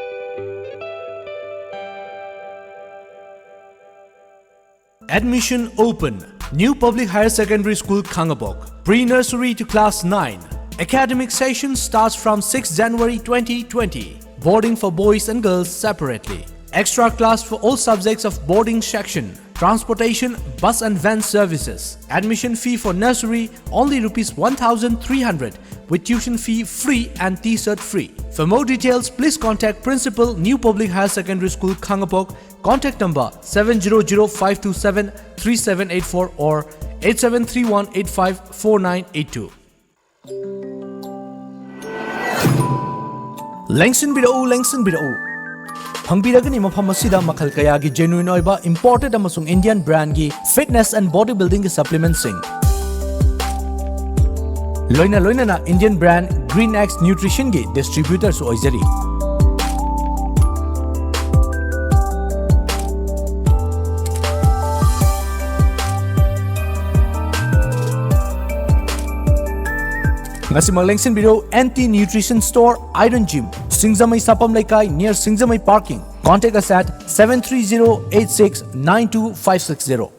Admission open. New Public Higher Secondary School, Khangabok. Pre-nursery to class nine. Academic session starts from sixth January twenty twenty. Boarding for boys and girls separately. Extra class for all subjects of boarding section. Transportation, bus and van services. Admission fee for nursery only rupees one thousand three hundred, with tuition fee free and T-shirt free. For more details, please contact Principal, New Public Higher Secondary School, Khangapok. Contact number seven zero zero five two seven three seven eight four or eight seven three one eight five four nine eight two. ꯂꯦꯡꯁꯤꯟꯕꯤꯔꯛꯎ, ꯂꯦꯡꯁꯤꯟꯕꯤꯔꯛꯎ꯫ ꯐꯪꯕꯤꯔꯒꯅꯤ ꯃꯐꯝ ꯑꯁꯤꯗ ꯃꯈꯜ ꯀꯌꯥꯒꯤ genuine ꯑꯣꯏꯕ imported ꯑꯃꯁꯨꯡ Indian brandꯒꯤ fitness and body buildingꯒꯤ supplementꯁꯤꯡ꯫ ꯂꯣꯏꯅ ꯂꯣꯏꯅꯅ Indian brand Green X Nutritionꯒꯤ distributorꯁꯨ ꯑꯣꯏꯖꯔꯤ꯫ ꯉꯁꯤꯃꯛ ꯂꯦꯡꯁꯤꯟꯕꯤꯔꯣ, N T Nutrition Store, Iron Gym, ꯁꯤꯡꯖꯃꯩ ꯁꯥꯄꯝ ꯂꯩꯀꯥꯏ, near Singjamei parking. Contact us at seven three zero eight six nine two five six zero.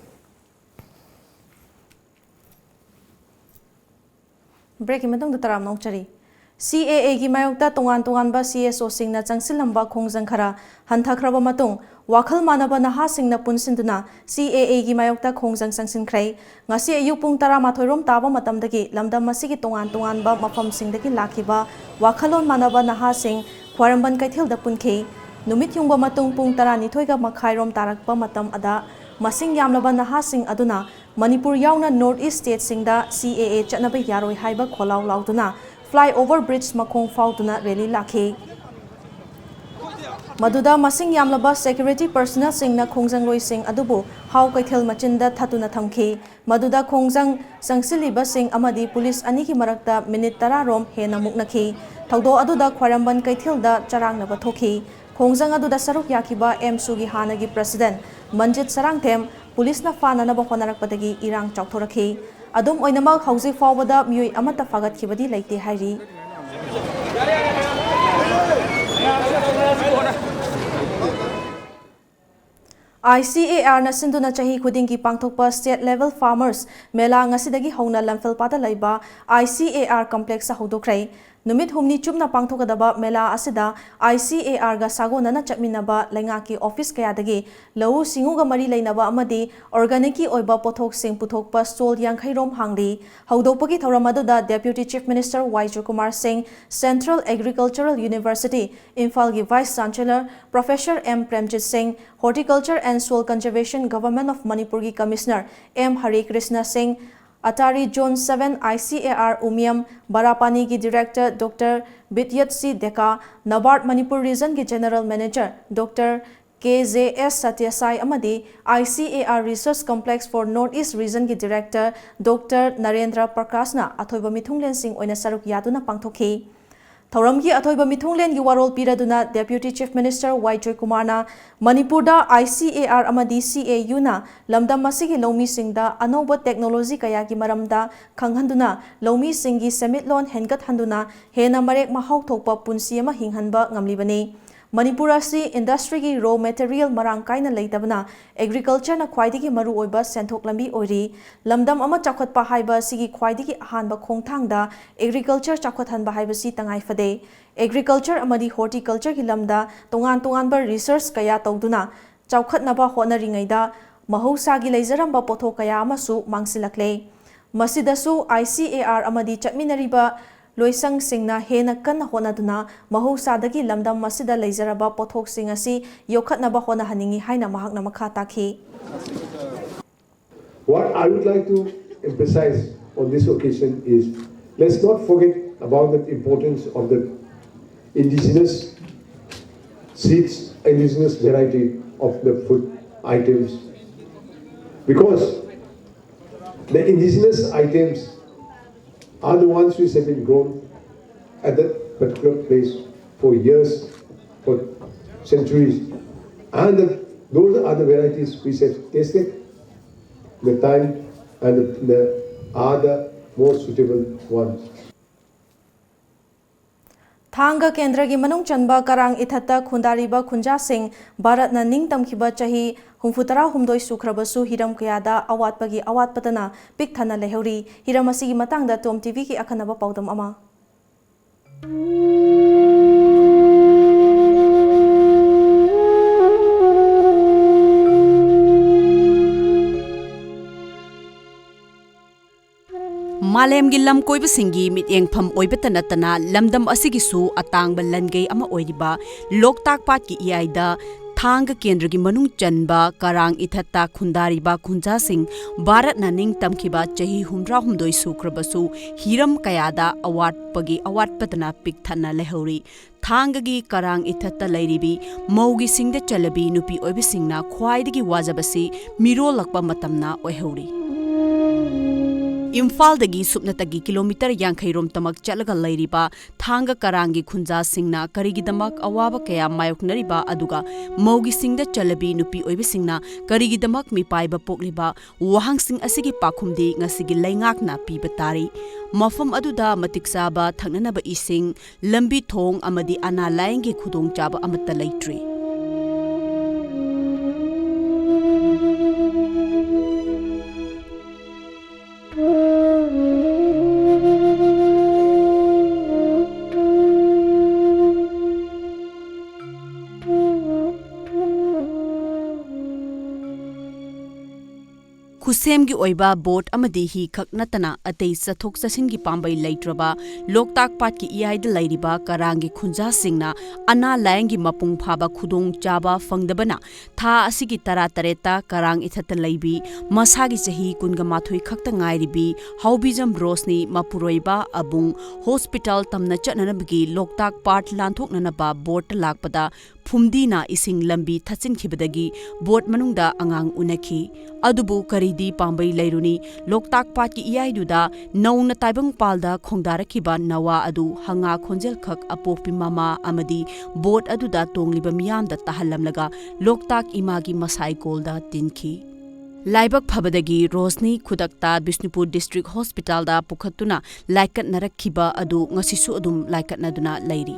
Breakꯀꯤ ꯃꯇꯨꯡꯗ ꯇꯔꯥꯝꯅ ꯑꯣꯛꯆꯔꯤ꯫ C A Aꯒꯤ ꯃꯥꯌꯣꯛꯇ ꯇꯣꯉꯥꯟ ꯇꯣꯉꯥꯟꯕ C S Oꯁꯤꯡꯅ ꯆꯪꯁꯤꯜꯂꯝꯕ ꯈꯣꯡꯖꯪ ꯈꯔ ꯍꯟꯊꯈ꯭ꯔꯕ ꯃꯇꯨꯡ, ꯋꯥꯈꯜ ꯃꯥꯟꯅꯕ ꯅꯍꯥꯁꯤꯡꯅ ꯄꯨꯟꯁꯤꯟꯗꯨꯅ C A Aꯒꯤ ꯃꯥꯌꯣꯛꯇ ꯈꯣꯡꯖꯪ ꯆꯪꯁꯤꯟꯈ꯭ꯔꯦ꯫ ꯉꯁꯤ ꯑꯌꯨꯛ ꯄꯨꯡ ꯇꯔꯥꯃꯥꯊꯣꯏ ꯔꯣꯝ ꯇꯥꯕ ꯃꯇꯝꯗꯒꯤ ꯂꯝꯗꯝ ꯑꯁꯤꯒꯤ ꯇꯣꯉꯥꯟ ꯇꯣꯉꯥꯟꯕ ꯃꯐꯝꯁꯤꯡꯗꯒꯤ ꯂꯥꯛꯈꯤꯕ ꯋꯥꯈꯜꯂꯣꯟ ꯃꯥꯟꯅꯕ ꯅꯍꯥꯁꯤꯡ ꯈ꯭ꯋꯥꯏꯔꯝꯕꯟ ꯀꯩꯊꯦꯜꯗ ꯄꯨꯟꯈꯤ꯫ ꯅꯨꯃꯤꯠ ꯌꯨꯡꯕ ꯃꯇꯨꯡ ꯄꯨꯡ ꯇꯔꯥꯅꯤꯊꯣꯏꯒ ꯃꯈꯥꯏ ꯔꯣꯝ ꯇꯥꯔꯛꯄ ꯃꯇꯝ ꯑꯗ ꯃꯁꯤꯡ ꯌꯥꯝꯂꯕ ꯅꯍꯥꯁꯤꯡ ꯑꯗꯨꯅ ꯃꯅꯤꯄꯨꯔ ꯌꯥꯎꯅ North East stateꯁꯤꯡꯗ C A A ꯆꯠꯅꯕ ꯌꯥꯔꯣꯏ ꯍꯥꯏꯕ ꯈꯣꯜꯂꯥꯎ ꯂꯥꯎꯗꯨꯅ flyover bridge ꯃꯈꯣꯡ ꯐꯥꯎꯗꯨꯅ rally ꯂꯥꯛꯈꯤ꯫ ꯃꯗꯨꯗ ꯃꯁꯤꯡ ꯌꯥꯝꯂꯕ security personnelꯁꯤꯡꯅ ꯈꯣꯡꯖꯪꯂꯣꯏꯁꯤꯡ ꯑꯗꯨꯕꯨ ꯍꯥꯎ ꯀꯩꯊꯦꯜ ꯃꯆꯤꯟꯗ ꯊꯠꯇꯨꯅ ꯊꯝꯈꯤ꯫ ꯃꯗꯨꯗ ꯈꯣꯡꯖꯪ ꯆꯪꯁꯤꯜꯂꯤꯕꯁꯤꯡ ꯑꯃꯗꯤ ꯄꯨꯂꯤꯁ ꯑꯅꯤꯒꯤ ꯃꯔꯛꯇ minute ꯇꯔꯥ ꯔꯣꯝ ꯍꯦꯟꯅ ꯃꯨꯛꯅꯈꯤ꯫ ꯊꯧꯗꯣꯛ ꯑꯗꯨꯗ ꯈ꯭ꯋꯥꯏꯔꯝꯕꯟ ꯀꯩꯊꯦꯜꯗ ꯆꯔꯥꯡꯅꯕ ꯊꯣꯛꯈꯤ꯫ ꯈꯣꯡꯖꯪ ꯑꯗꯨꯗ ꯁꯔꯨꯛ ꯌꯥꯈꯤꯕ AMSUꯒꯤ ꯍꯥꯟꯅꯒꯤ president ꯃꯟꯖꯤꯠ ꯁꯔꯥꯡꯊꯦꯝ ꯄꯨꯂꯤꯁꯅ ꯐꯥꯅꯅꯕ ꯍꯣꯠꯅꯔꯛꯄꯗꯒꯤ ꯏꯔꯥꯡ ꯆꯥꯎꯊꯣꯔꯛꯈꯤ꯫ ꯑꯗꯨꯝ ꯑꯣꯏꯅꯃꯛ, ꯍꯧꯖꯤꯛ ꯐꯥꯎꯕꯗ ꯃꯤꯑꯣꯏ ꯑꯃꯠꯇ ꯐꯥꯒꯠꯈꯤꯕꯗꯤ ꯂꯩꯇꯦ ꯍꯥꯏꯔꯤ꯫ I C A Rꯅ ꯁꯤꯟꯗꯨꯅ ꯆꯍꯤ ꯈꯨꯗꯤꯡꯒꯤ ꯄꯥꯡꯊꯣꯛꯄ State Level Farmers Mela ꯉꯁꯤꯗꯒꯤ ꯍꯧꯅ ꯂꯝꯐꯦꯜꯄꯥꯠꯇ ꯂꯩꯕ I C A R complexꯇ ꯍꯧꯗꯣꯛꯈ꯭ꯔꯦ꯫ ꯅꯨꯃꯤꯠ ꯍꯨꯝꯅꯤ ꯆꯨꯞꯅ ꯄꯥꯡꯊꯣꯛꯀꯗꯕ ꯃꯦꯂꯥ ꯑꯁꯤꯗ ꯑꯥꯏ ꯁꯤ ꯑꯦ ꯑꯥꯔꯒ ꯁꯥꯒꯣꯟꯅꯅ ꯆꯠꯃꯤꯟꯅꯕ ꯂꯩꯉꯥꯛꯀꯤ ꯑꯣꯐꯤꯁ ꯀꯌꯥꯗꯒꯤ ꯂꯧꯎ ꯁꯤꯡꯎꯒ ꯃꯔꯤ ꯂꯩꯅꯕ ꯑꯃꯗꯤ ꯑꯣꯔꯒꯥꯅꯤꯛꯀꯤ ꯑꯣꯏꯕ ꯄꯣꯠꯊꯣꯛꯁꯤꯡ ꯄꯨꯊꯣꯛꯄ ꯁ꯭ꯇꯣꯜ ꯌꯥꯡꯈꯩ ꯔꯣꯝ ꯍꯥꯡꯂꯤ꯫ ꯍꯧꯗꯣꯛꯄꯒꯤ ꯊꯧꯔꯝ ꯑꯗꯨꯗ Deputy Chief Minister ꯋꯥꯏ ꯖꯣꯏꯀꯨꯃꯥꯔ ꯁꯤꯡ, Central Agricultural University, ꯏꯝꯐꯥꯜꯒꯤ Vice Chancellor Professor M Premjit ꯁꯤꯡ, Horticulture and Soil Conservation Government of ꯃꯅꯤꯄꯨꯔꯒꯤ Commissioner ꯑꯦꯝ ꯍꯔꯦ ꯀ꯭ꯔꯤꯁꯅ ꯁꯤꯡ, ꯑꯇꯥꯔꯤ Zone seven I C A R Umiam ꯕꯔꯥꯄꯥꯅꯤꯒꯤ Director Doctor ꯕꯤꯗ꯭ꯌꯠ ꯁꯤ ꯗꯦꯀꯥ, NABARD Manipur Regionꯒꯤ General Manager Doctor ꯀꯦ J ꯑꯦꯁ ꯁꯇ꯭ꯌꯁꯥꯏ ꯑꯃꯗꯤ I C A R Research Complex for North East Regionꯒꯤ Director Doctor Narendra ꯄ꯭ꯔꯀꯥꯁꯅ ꯑꯊꯣꯏꯕ ꯃꯤꯊꯨꯡꯂꯦꯟꯁꯤꯡ ꯑꯣꯏꯅ ꯁꯔꯨꯛ ꯌꯥꯗꯨꯅ ꯄꯥꯡꯊꯣꯛꯈꯤ꯫ ꯊꯧꯔꯝꯒꯤ ꯑꯊꯣꯏꯕ ꯃꯤꯊꯨꯡꯂꯦꯟꯒꯤ ꯋꯥꯔꯣꯜ ꯄꯤꯔꯗꯨꯅ Deputy Chief Minister ꯋꯥꯏ ꯖꯣꯏꯀꯨꯃꯥꯔꯅ ꯃꯅꯤꯄꯨꯔꯗ I C A R ꯑꯃꯗꯤ C A Uꯅ ꯂꯝꯗꯝ ꯑꯁꯤꯒꯤ ꯂꯧꯃꯤꯁꯤꯡꯗ ꯑꯅꯧꯕ technology ꯀꯌꯥꯒꯤ ꯃꯔꯝꯗ ꯈꯪꯍꯟꯗꯨꯅ ꯂꯧꯃꯤꯁꯤꯡꯒꯤ ꯁꯦꯟꯃꯤꯠꯂꯣꯟ ꯍꯦꯟꯒꯠꯍꯟꯗꯨꯅ ꯍꯦꯟꯅ ꯃꯔꯦꯛ ꯃꯍꯥꯎ ꯊꯣꯛꯄ ꯄꯨꯟꯁꯤ ꯑꯃ ꯍꯤꯡꯍꯟꯕ ꯉꯝꯂꯤꯕꯅꯤ꯫ ꯃꯅꯤꯄꯨꯔ ꯑꯁꯤ industryꯒꯤ raw material ꯃꯔꯥꯡ ꯀꯥꯏꯅ ꯂꯩꯇꯕꯅ agricultureꯅ ꯈ꯭ꯋꯥꯏꯗꯒꯤ ꯃꯔꯨꯑꯣꯏꯕ ꯁꯦꯟꯊꯣꯛ ꯂꯝꯕꯤ ꯑꯣꯏꯔꯤ꯫ ꯂꯝꯗꯝ ꯑꯃ ꯆꯥꯎꯈꯠꯄ ꯍꯥꯏꯕ ꯑꯁꯤꯒꯤ ꯈ꯭ꯋꯥꯏꯗꯒꯤ ꯑꯍꯥꯟꯕ ꯈꯣꯡꯊꯥꯡꯗ agriculture ꯆꯥꯎꯈꯠꯍꯟꯕ ꯍꯥꯏꯕꯁꯤ ꯇꯉꯥꯏ ꯐꯗꯦ꯫ Agriculture ꯑꯃꯗꯤ horticultureꯒꯤ ꯂꯝꯗ ꯇꯣꯉꯥꯟ ꯇꯣꯉꯥꯟꯕ research ꯀꯌꯥ ꯇꯧꯗꯨꯅ ꯆꯥꯎꯈꯠꯅꯕ ꯍꯣꯠꯅꯔꯤꯉꯩꯗ ꯃꯍꯧꯁꯥꯒꯤ ꯂꯩꯖꯔꯝꯕ ꯄꯣꯠꯊꯣꯛ ꯀꯌꯥ ꯑꯃꯁꯨ ꯃꯥꯡꯁꯤꯜꯂꯛꯂꯦ꯫ ꯃꯁꯤꯗꯁꯨ I C A R ꯑꯃꯗꯤ ꯆꯠꯃꯤꯟꯅꯔꯤꯕ ꯂꯣꯏꯁꯪꯁꯤꯡꯅ ꯍꯦꯟꯅ ꯀꯟꯅ ꯍꯣꯠꯅꯗꯨꯅ ꯃꯍꯧꯁꯥꯗꯒꯤ ꯂꯝꯗꯝ ꯑꯁꯤꯗ ꯂꯩꯖꯔꯕ ꯄꯣꯠꯊꯣꯛꯁꯤꯡ ꯑꯁꯤ ꯌꯣꯛꯈꯠꯅꯕ ꯍꯣꯠꯅꯍꯟꯅꯤꯡꯏ ꯍꯥꯏꯅ ꯃꯍꯥꯛꯅ ꯃꯈꯥ ꯇꯥꯈꯤ꯫ What I would like to emphasize on this occasion is, let's not forget about the importance of the indigenous seeds, indigenous variety of the food items, because the indigenous items are the ones which have been grown at that particular place for years, for centuries. And the, those are the varieties which have tasted the time and the, the, are the most suitable ones. ꯊꯥꯡꯒ ꯀꯦꯟꯗ꯭ꯔꯒꯤ ꯃꯅꯨꯡ ꯆꯟꯕ ꯀꯔꯥꯡ ꯏꯊꯠꯇ ꯈꯨꯟꯗꯥꯔꯤꯕ ꯈꯨꯟꯖꯥꯁꯤꯡ ꯚꯥꯔꯠꯅ ꯅꯤꯡꯇꯝꯈꯤꯕ ꯆꯍꯤ ꯍꯨꯝꯐꯨ ꯇꯔꯥ ꯍꯨꯝꯗꯣꯏ ꯁꯨꯈ꯭ꯔꯕꯁꯨ ꯍꯤꯔꯝ ꯀꯌꯥꯗ ꯑꯋꯥꯠꯄꯒꯤ ꯑꯋꯥꯠꯄꯇꯅ ꯄꯤꯛ ꯊꯟꯅ ꯂꯩꯍꯧꯔꯤ꯫ ꯍꯤꯔꯝ ꯑꯁꯤꯒꯤ ꯃꯇꯥꯡꯗ ꯇꯣꯝ ꯇꯤꯚꯤꯒꯤ ꯑꯈꯟꯅꯕ ꯄꯥꯎꯗꯝ ꯑꯃ꯫ ꯃꯥꯂꯦꯝꯒꯤ ꯂꯝꯀꯣꯏꯕꯁꯤꯡꯒꯤ ꯃꯤꯠꯌꯦꯡꯐꯝ ꯑꯣꯏꯕꯇ ꯅꯠꯇꯅ ꯂꯝꯗꯝ ꯑꯁꯤꯒꯤꯁꯨ ꯑꯇꯥꯡꯕ ꯂꯟꯒꯩ ꯑꯃ ꯑꯣꯏꯔꯤꯕ ꯂꯣꯛꯇꯥꯛ ꯄꯥꯠꯀꯤ ꯏꯌꯥꯏꯗ ꯊꯥꯡꯒ ꯀꯦꯟꯗ꯭ꯔꯒꯤ ꯃꯅꯨꯡ ꯆꯟꯕ ꯀꯔꯥꯡ ꯏꯊꯠꯇ ꯈꯨꯟꯗꯥꯔꯤꯕ ꯈꯨꯟꯖꯥꯁꯤꯡ ꯚꯥꯔꯠꯅ ꯅꯤꯡꯇꯝꯈꯤꯕ ꯆꯍꯤ ꯍꯨꯝꯗ꯭ꯔꯥꯍꯨꯝꯗꯣꯏ ꯁꯨꯈ꯭ꯔꯕꯁꯨ ꯍꯤꯔꯝ ꯀꯌꯥꯗ ꯑꯋꯥꯠꯄꯒꯤ ꯑꯋꯥꯠꯄꯗꯅ ꯄꯤꯛ ꯊꯟꯅ ꯂꯩꯍꯧꯔꯤ꯫ ꯊꯥꯡꯒꯒꯤ ꯀꯔꯥꯡ ꯏꯊꯠꯇ ꯂꯩꯔꯤꯕꯤ ꯃꯧꯒꯤ ꯁꯤꯡꯗ ꯆꯜꯂꯕꯤ ꯅꯨꯄꯤ ꯑꯣꯏꯕꯁꯤꯡꯅ ꯈ꯭ꯋꯥꯏꯗꯒꯤ ꯋꯥꯖꯕꯁꯤ ꯃꯤꯔꯣꯜꯂꯛꯄ ꯃꯇꯝꯅ ꯑꯣꯏꯍꯧꯔꯤ꯫ ꯏꯝꯐꯥꯜꯗꯒꯤ ꯁꯨꯞꯅꯇꯒꯤ ꯀꯤꯂꯣꯃꯤꯇꯔ ꯌꯥꯡꯈꯩ ꯔꯣꯝꯇꯃꯛ ꯆꯠꯂꯒ ꯂꯩꯔꯤꯕ ꯊꯥꯡꯒ ꯀꯔꯥꯡꯒꯤ ꯈꯨꯟꯖꯥꯁꯤꯡꯅ ꯀꯔꯤꯒꯤꯗꯃꯛ ꯑꯋꯥꯕ ꯀꯌꯥ ꯃꯥꯌꯣꯛꯅꯔꯤꯕ, ꯑꯗꯨꯒ ꯃꯧꯒꯤ ꯁꯤꯡꯗ ꯆꯜꯂꯕꯤ ꯅꯨꯄꯤ ꯑꯣꯏꯕꯁꯤꯡꯅ ꯀꯔꯤꯒꯤꯗꯃꯛ ꯃꯤꯄꯥꯏꯕ ꯄꯣꯛꯂꯤꯕ? ꯋꯥꯍꯪꯁꯤꯡ ꯑꯁꯤꯒꯤ ꯄꯥꯎꯈꯨꯝꯗꯤ ꯉꯁꯤꯒꯤ ꯂꯩꯉꯥꯛꯅ ꯄꯤꯕ ꯇꯥꯔꯤ꯫ ꯃꯐꯝ ꯑꯗꯨꯗ ꯃꯇꯤꯛ ꯆꯥꯕ ꯊꯛꯅꯅꯕ ꯏꯁꯤꯡ, ꯂꯝꯕꯤ ꯊꯣꯡ ꯑꯃꯗꯤ ꯑꯅꯥ ꯂꯥꯌꯦꯡꯒꯤ ꯈꯨꯗꯣꯡꯆꯥꯕ ꯑꯃꯠꯇ ꯂꯩꯇ꯭ꯔꯤ꯫ ꯈꯨꯠꯁꯦꯝꯒꯤ ꯑꯣꯏꯕ ꯕꯣꯠ ꯑꯃꯗꯤ ꯍꯤ ꯈꯛ ꯅꯠꯇꯅ ꯑꯇꯩ ꯆꯠꯊꯣꯛ ꯆꯠꯁꯤꯟꯒꯤ ꯄꯥꯝꯕꯩ ꯂꯩꯇ꯭ꯔꯕ ꯂꯣꯛꯇꯥꯛ ꯄꯥꯠꯀꯤ ꯏꯌꯥꯏꯗ ꯂꯩꯔꯤꯕ ꯀꯔꯥꯡꯒꯤ ꯈꯨꯟꯖꯥꯁꯤꯡꯅ ꯑꯅꯥ ꯂꯥꯌꯦꯡꯒꯤ ꯃꯄꯨꯡ ꯐꯥꯕ ꯈꯨꯗꯣꯡꯆꯥꯕ ꯐꯪꯗꯕꯅ ꯊꯥ ꯑꯁꯤꯒꯤ ꯇꯔꯥꯇꯔꯦꯠꯇ ꯀꯔꯥꯡ ꯏꯊꯠꯇ ꯂꯩꯕꯤ ꯃꯁꯥꯒꯤ ꯆꯍꯤ ꯀꯨꯟꯒ ꯃꯥꯊꯣꯏ ꯈꯛꯇ ꯉꯥꯏꯔꯤꯕꯤ ꯍꯥꯎꯕꯤꯖꯝ ꯔꯣꯁꯅꯤ ꯃꯄꯨꯔꯣꯏꯕ ꯑꯕꯨꯡ ꯍꯣꯁꯄꯤꯇꯥꯜ ꯇꯝꯅ ꯆꯠꯅꯅꯕꯒꯤ ꯂꯣꯛꯇꯥꯛ ꯄꯥꯠ ꯂꯥꯟꯊꯣꯛꯅꯅꯕ ꯕꯣꯠꯇ ꯂꯥꯛꯄꯗ ꯐꯨꯝꯗꯤꯅ ꯏꯁꯤꯡ ꯂꯝꯕꯤ ꯊꯠꯆꯤꯟꯈꯤꯕꯗꯒꯤ ꯕꯣꯠ ꯃꯅꯨꯡꯗ ꯑꯉꯥꯡ ꯎꯅꯈꯤ꯫ ꯑꯗꯨꯕꯨ ꯀꯔꯤꯗꯤ ꯄꯥꯝꯕꯩ ꯂꯩꯔꯨꯅꯤ? ꯂꯣꯛꯇꯥꯛ ꯄꯥꯠꯀꯤ ꯏꯌꯥꯏꯗꯨꯗ ꯅꯧꯅ ꯇꯥꯏꯕꯪꯄꯥꯜꯗ ꯈꯣꯡꯗꯥꯔꯛꯈꯤꯕ ꯅꯋꯥ ꯑꯗꯨ ꯍꯪꯉꯥ ꯈꯣꯟꯖꯦꯜ ꯈꯛ ꯑꯄꯣꯛꯄꯤ ꯃꯃꯥ ꯑꯃꯗꯤ ꯕꯣꯠ ꯑꯗꯨꯗ ꯇꯣꯡꯂꯤꯕ ꯃꯤꯌꯥꯝꯗ ꯇꯥꯍꯜꯂꯝꯂꯒ ꯂꯣꯛꯇꯥꯛ ꯏꯃꯥꯒꯤ ꯃꯁꯥꯏꯀꯣꯜꯗ ꯇꯤꯟꯈꯤ꯫ ꯂꯥꯏꯕꯛ ꯐꯕꯗꯒꯤ ꯔꯣꯁꯅꯤ ꯈꯨꯗꯛꯇ ꯕꯤꯁꯅꯨꯄꯨꯔ ꯗꯤꯁꯇ꯭ꯔꯤꯛ ꯍꯣꯁꯄꯤꯇꯥꯜꯗ ꯄꯨꯈꯠꯇꯨꯅ ꯂꯥꯏꯀꯠꯅꯔꯛꯈꯤꯕ ꯑꯗꯨ ꯉꯁꯤꯁꯨ ꯑꯗꯨꯝ ꯂꯥꯏꯀꯠꯅꯗꯨꯅ ꯂꯩꯔꯤ꯫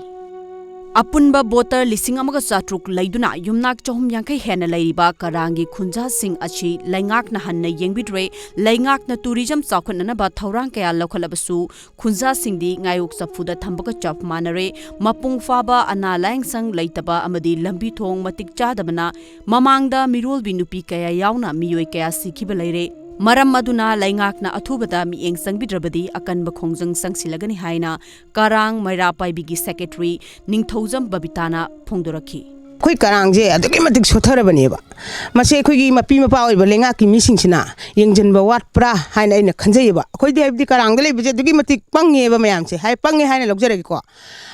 ꯑꯄꯨꯟꯕ ꯚꯣꯇꯔ ꯂꯤꯁꯤꯡ ꯑꯃꯒ ꯆꯥꯇ꯭ꯔꯨꯛ ꯂꯩꯗꯨꯅ ꯌꯨꯝꯅꯥꯛ ꯆꯍꯨꯝ ꯌꯥꯡꯈꯩ ꯍꯦꯟꯅ ꯂꯩꯔꯤꯕ ꯀꯔꯥꯡꯒꯤ ꯈꯨꯟꯖꯥꯁꯤꯡ ꯑꯁꯤ ꯂꯩꯉꯥꯛꯅ ꯍꯟꯅ ꯌꯦꯡꯕꯤꯗ꯭ꯔꯦ꯫ ꯂꯩꯉꯥꯛꯅ ꯇꯨꯔꯤꯖꯝ ꯆꯥꯎꯈꯠꯅꯅꯕ ꯊꯧꯔꯥꯡ ꯀꯌꯥ ꯂꯧꯈꯠꯂꯕꯁꯨ ꯈꯨꯟꯖꯥꯁꯤꯡꯗꯤ ꯉꯥꯌꯣꯛ ꯆꯐꯨꯗ ꯊꯝꯕꯒ ꯆꯞ ꯃꯥꯟꯅꯔꯦ꯫ ꯃꯄꯨꯡ ꯐꯥꯕ ꯑꯅꯥ ꯂꯥꯌꯦꯡ ꯁꯪ ꯂꯩꯇꯕ ꯑꯃꯗꯤ ꯂꯝꯕꯤ ꯊꯣꯡ ꯃꯇꯤꯛ ꯆꯥꯗꯕꯅ ꯃꯃꯥꯡꯗ ꯃꯤꯔꯣꯜꯕꯤ ꯅꯨꯄꯤ ꯀꯌꯥ ꯌꯥꯎꯅ ꯃꯤꯑꯣꯏ ꯀꯌꯥ ꯁꯤꯈꯤꯕ ꯂꯩꯔꯦ꯫ ꯃꯔꯝ ꯑꯗꯨꯅ ꯂꯩꯉꯥꯛꯅ ꯑꯊꯨꯕꯗ ꯃꯤꯠꯌꯦꯡ ꯆꯪꯕꯤꯗ꯭ꯔꯕꯗꯤ ꯑꯀꯟꯕ ꯈꯣꯡꯖꯪ ꯆꯪꯁꯤꯜꯂꯒꯅꯤ ꯍꯥꯏꯅ ꯀꯔꯥꯡ ꯃꯩꯔꯥ ꯄꯥꯏꯕꯤꯒꯤ ꯁꯦꯀ꯭ꯔꯦꯇꯔꯤ ꯅꯤꯡꯊꯧꯖꯝ ꯕꯕꯤꯇꯥꯅ ꯐꯣꯡꯗꯣꯔꯛꯈꯤ꯫ ꯑꯩꯈꯣꯏ ꯀꯔꯥꯡꯁꯦ ꯑꯗꯨꯛꯀꯤ ꯃꯇꯤꯛ ꯁꯣꯠꯊꯔꯕꯅꯦꯕ꯫ ꯃꯁꯤ ꯑꯩꯈꯣꯏꯒꯤ ꯃꯄꯤ ꯃꯄꯥ ꯑꯣꯏꯕ ꯂꯩꯉꯥꯛꯀꯤ ꯃꯤꯁꯤꯡꯁꯤꯅ ꯌꯦꯡꯁꯤꯟꯕ ꯋꯥꯠꯄ꯭ꯔꯥ ꯍꯥꯏꯅ ꯑꯩꯅ ꯈꯟꯖꯩꯌꯦꯕ꯫ ꯑꯩꯈꯣꯏꯗꯤ ꯍꯥꯏꯕꯗꯤ ꯀꯔꯥꯡꯗ ꯂꯩꯕꯁꯦ ꯑꯗꯨꯛꯀꯤ ꯃꯇꯤꯛ ꯄꯪꯉꯦꯕ ꯃꯌꯥꯝꯁꯦ, ꯍꯥꯏ ꯄꯪꯉꯦ ꯍꯥꯏꯅ ꯂꯧꯖꯔꯒꯦꯀꯣ꯫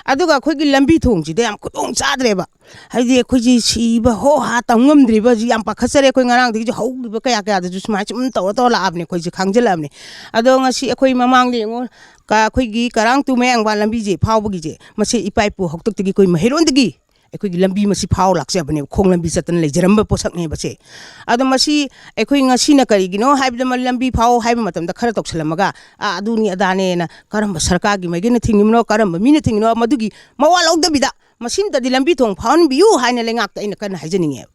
ꯑꯗꯨꯒ ꯑꯩꯈꯣꯏꯒꯤ ꯂꯝꯕꯤ ꯊꯣꯡꯁꯤꯗ ꯌꯥꯝ ꯈꯨꯗꯣꯡ ꯆꯥꯗ꯭ꯔꯦꯕ꯫ ꯍꯥꯏꯗꯤ ꯑꯩꯈꯣꯏꯁꯤ ꯁꯤꯕ ꯍꯣ ꯍꯥ ꯇꯝ ꯉꯝꯗ꯭ꯔꯤꯕ ꯍꯧꯖꯤꯛ ꯌꯥꯝ ꯄꯥꯈꯠꯆꯔꯦ꯫ ꯑꯩꯈꯣꯏ ꯉꯔꯥꯡꯗꯒꯤꯁꯨ ꯍꯧꯈꯤꯕ ꯀꯌꯥ ꯀꯌꯥꯗꯁꯨ ꯁꯨꯃꯥꯏꯅ ꯁꯨꯝ ꯇꯧꯔ ꯇꯧꯔ ꯂꯥꯛꯑꯕꯅꯦ, ꯑꯩꯈꯣꯏꯁꯦ ꯈꯥꯡꯖꯤꯜꯂꯛꯑꯕꯅꯦ꯫ ꯑꯗꯣ ꯉꯁꯤ ꯑꯩꯈꯣꯏ ꯃꯃꯥꯡꯗ ꯌꯦꯡꯉꯣ, ꯀ-, ꯑꯩꯈꯣꯏꯒꯤ ꯀꯔꯥꯡ ꯇꯨ ꯃꯌꯥꯡꯕꯥꯟ ꯂꯝꯕꯤꯁꯦ ꯐꯥꯎꯕꯒꯤꯁꯦ, ꯃꯁꯤ ꯏꯄꯥ ꯏꯄꯨ ꯍꯥꯛꯇꯛꯇꯒꯤ ꯑꯩꯈꯣꯏ ꯃꯍꯩꯔꯣꯟꯗꯒꯤ ꯑꯩꯈꯣꯏꯒꯤ ꯂꯝꯕꯤ ꯃꯁꯤ ꯐꯥꯎ ꯂꯥꯛꯆꯕꯅꯦꯕ, ꯈꯣꯡ ꯂꯝꯕꯤ ꯆꯠꯇꯅ ꯂꯩꯖꯔꯝꯕ ꯄꯣꯠꯁꯛꯅꯦꯕꯁꯦ꯫ ꯑꯗꯣ ꯃꯁꯤ ꯑꯩꯈꯣꯏ ꯉꯁꯤꯅ ꯀꯔꯤꯒꯤꯅꯣ ꯍꯥꯏꯕꯗ ꯃ-, ꯂꯝꯕꯤ ꯐꯥꯎ ꯍꯥꯏꯕ ꯃꯇꯝꯗ ꯈꯔ ꯇꯧꯁꯜꯂꯝꯃꯒ, "ꯑꯥ, ꯑꯗꯨꯅꯤ ꯑꯗꯥꯅꯦꯅ" ꯀꯔꯝꯕ ꯁꯔꯀꯥꯔꯒꯤ ꯃꯥꯏꯀꯩꯅ ꯊꯤꯡꯉꯤꯕꯅꯣ, ꯀꯔꯝꯕ ꯃꯤꯅ ꯊꯤꯡꯉꯤꯅꯣ, ꯃꯗꯨꯒꯤ ꯃꯋꯥ ꯂꯧꯗꯕꯤꯗ ꯃꯁꯤꯝꯇꯗꯤ ꯂꯝꯕꯤ ꯊꯣꯡ ꯐꯥꯎꯍꯟꯕꯤꯌꯨ ꯍꯥꯏꯅ ꯂꯩꯉꯥꯛꯇ ꯑꯩꯅ ꯀꯟꯅ ꯍꯥꯏꯖꯅꯤꯡꯉꯦꯕ꯫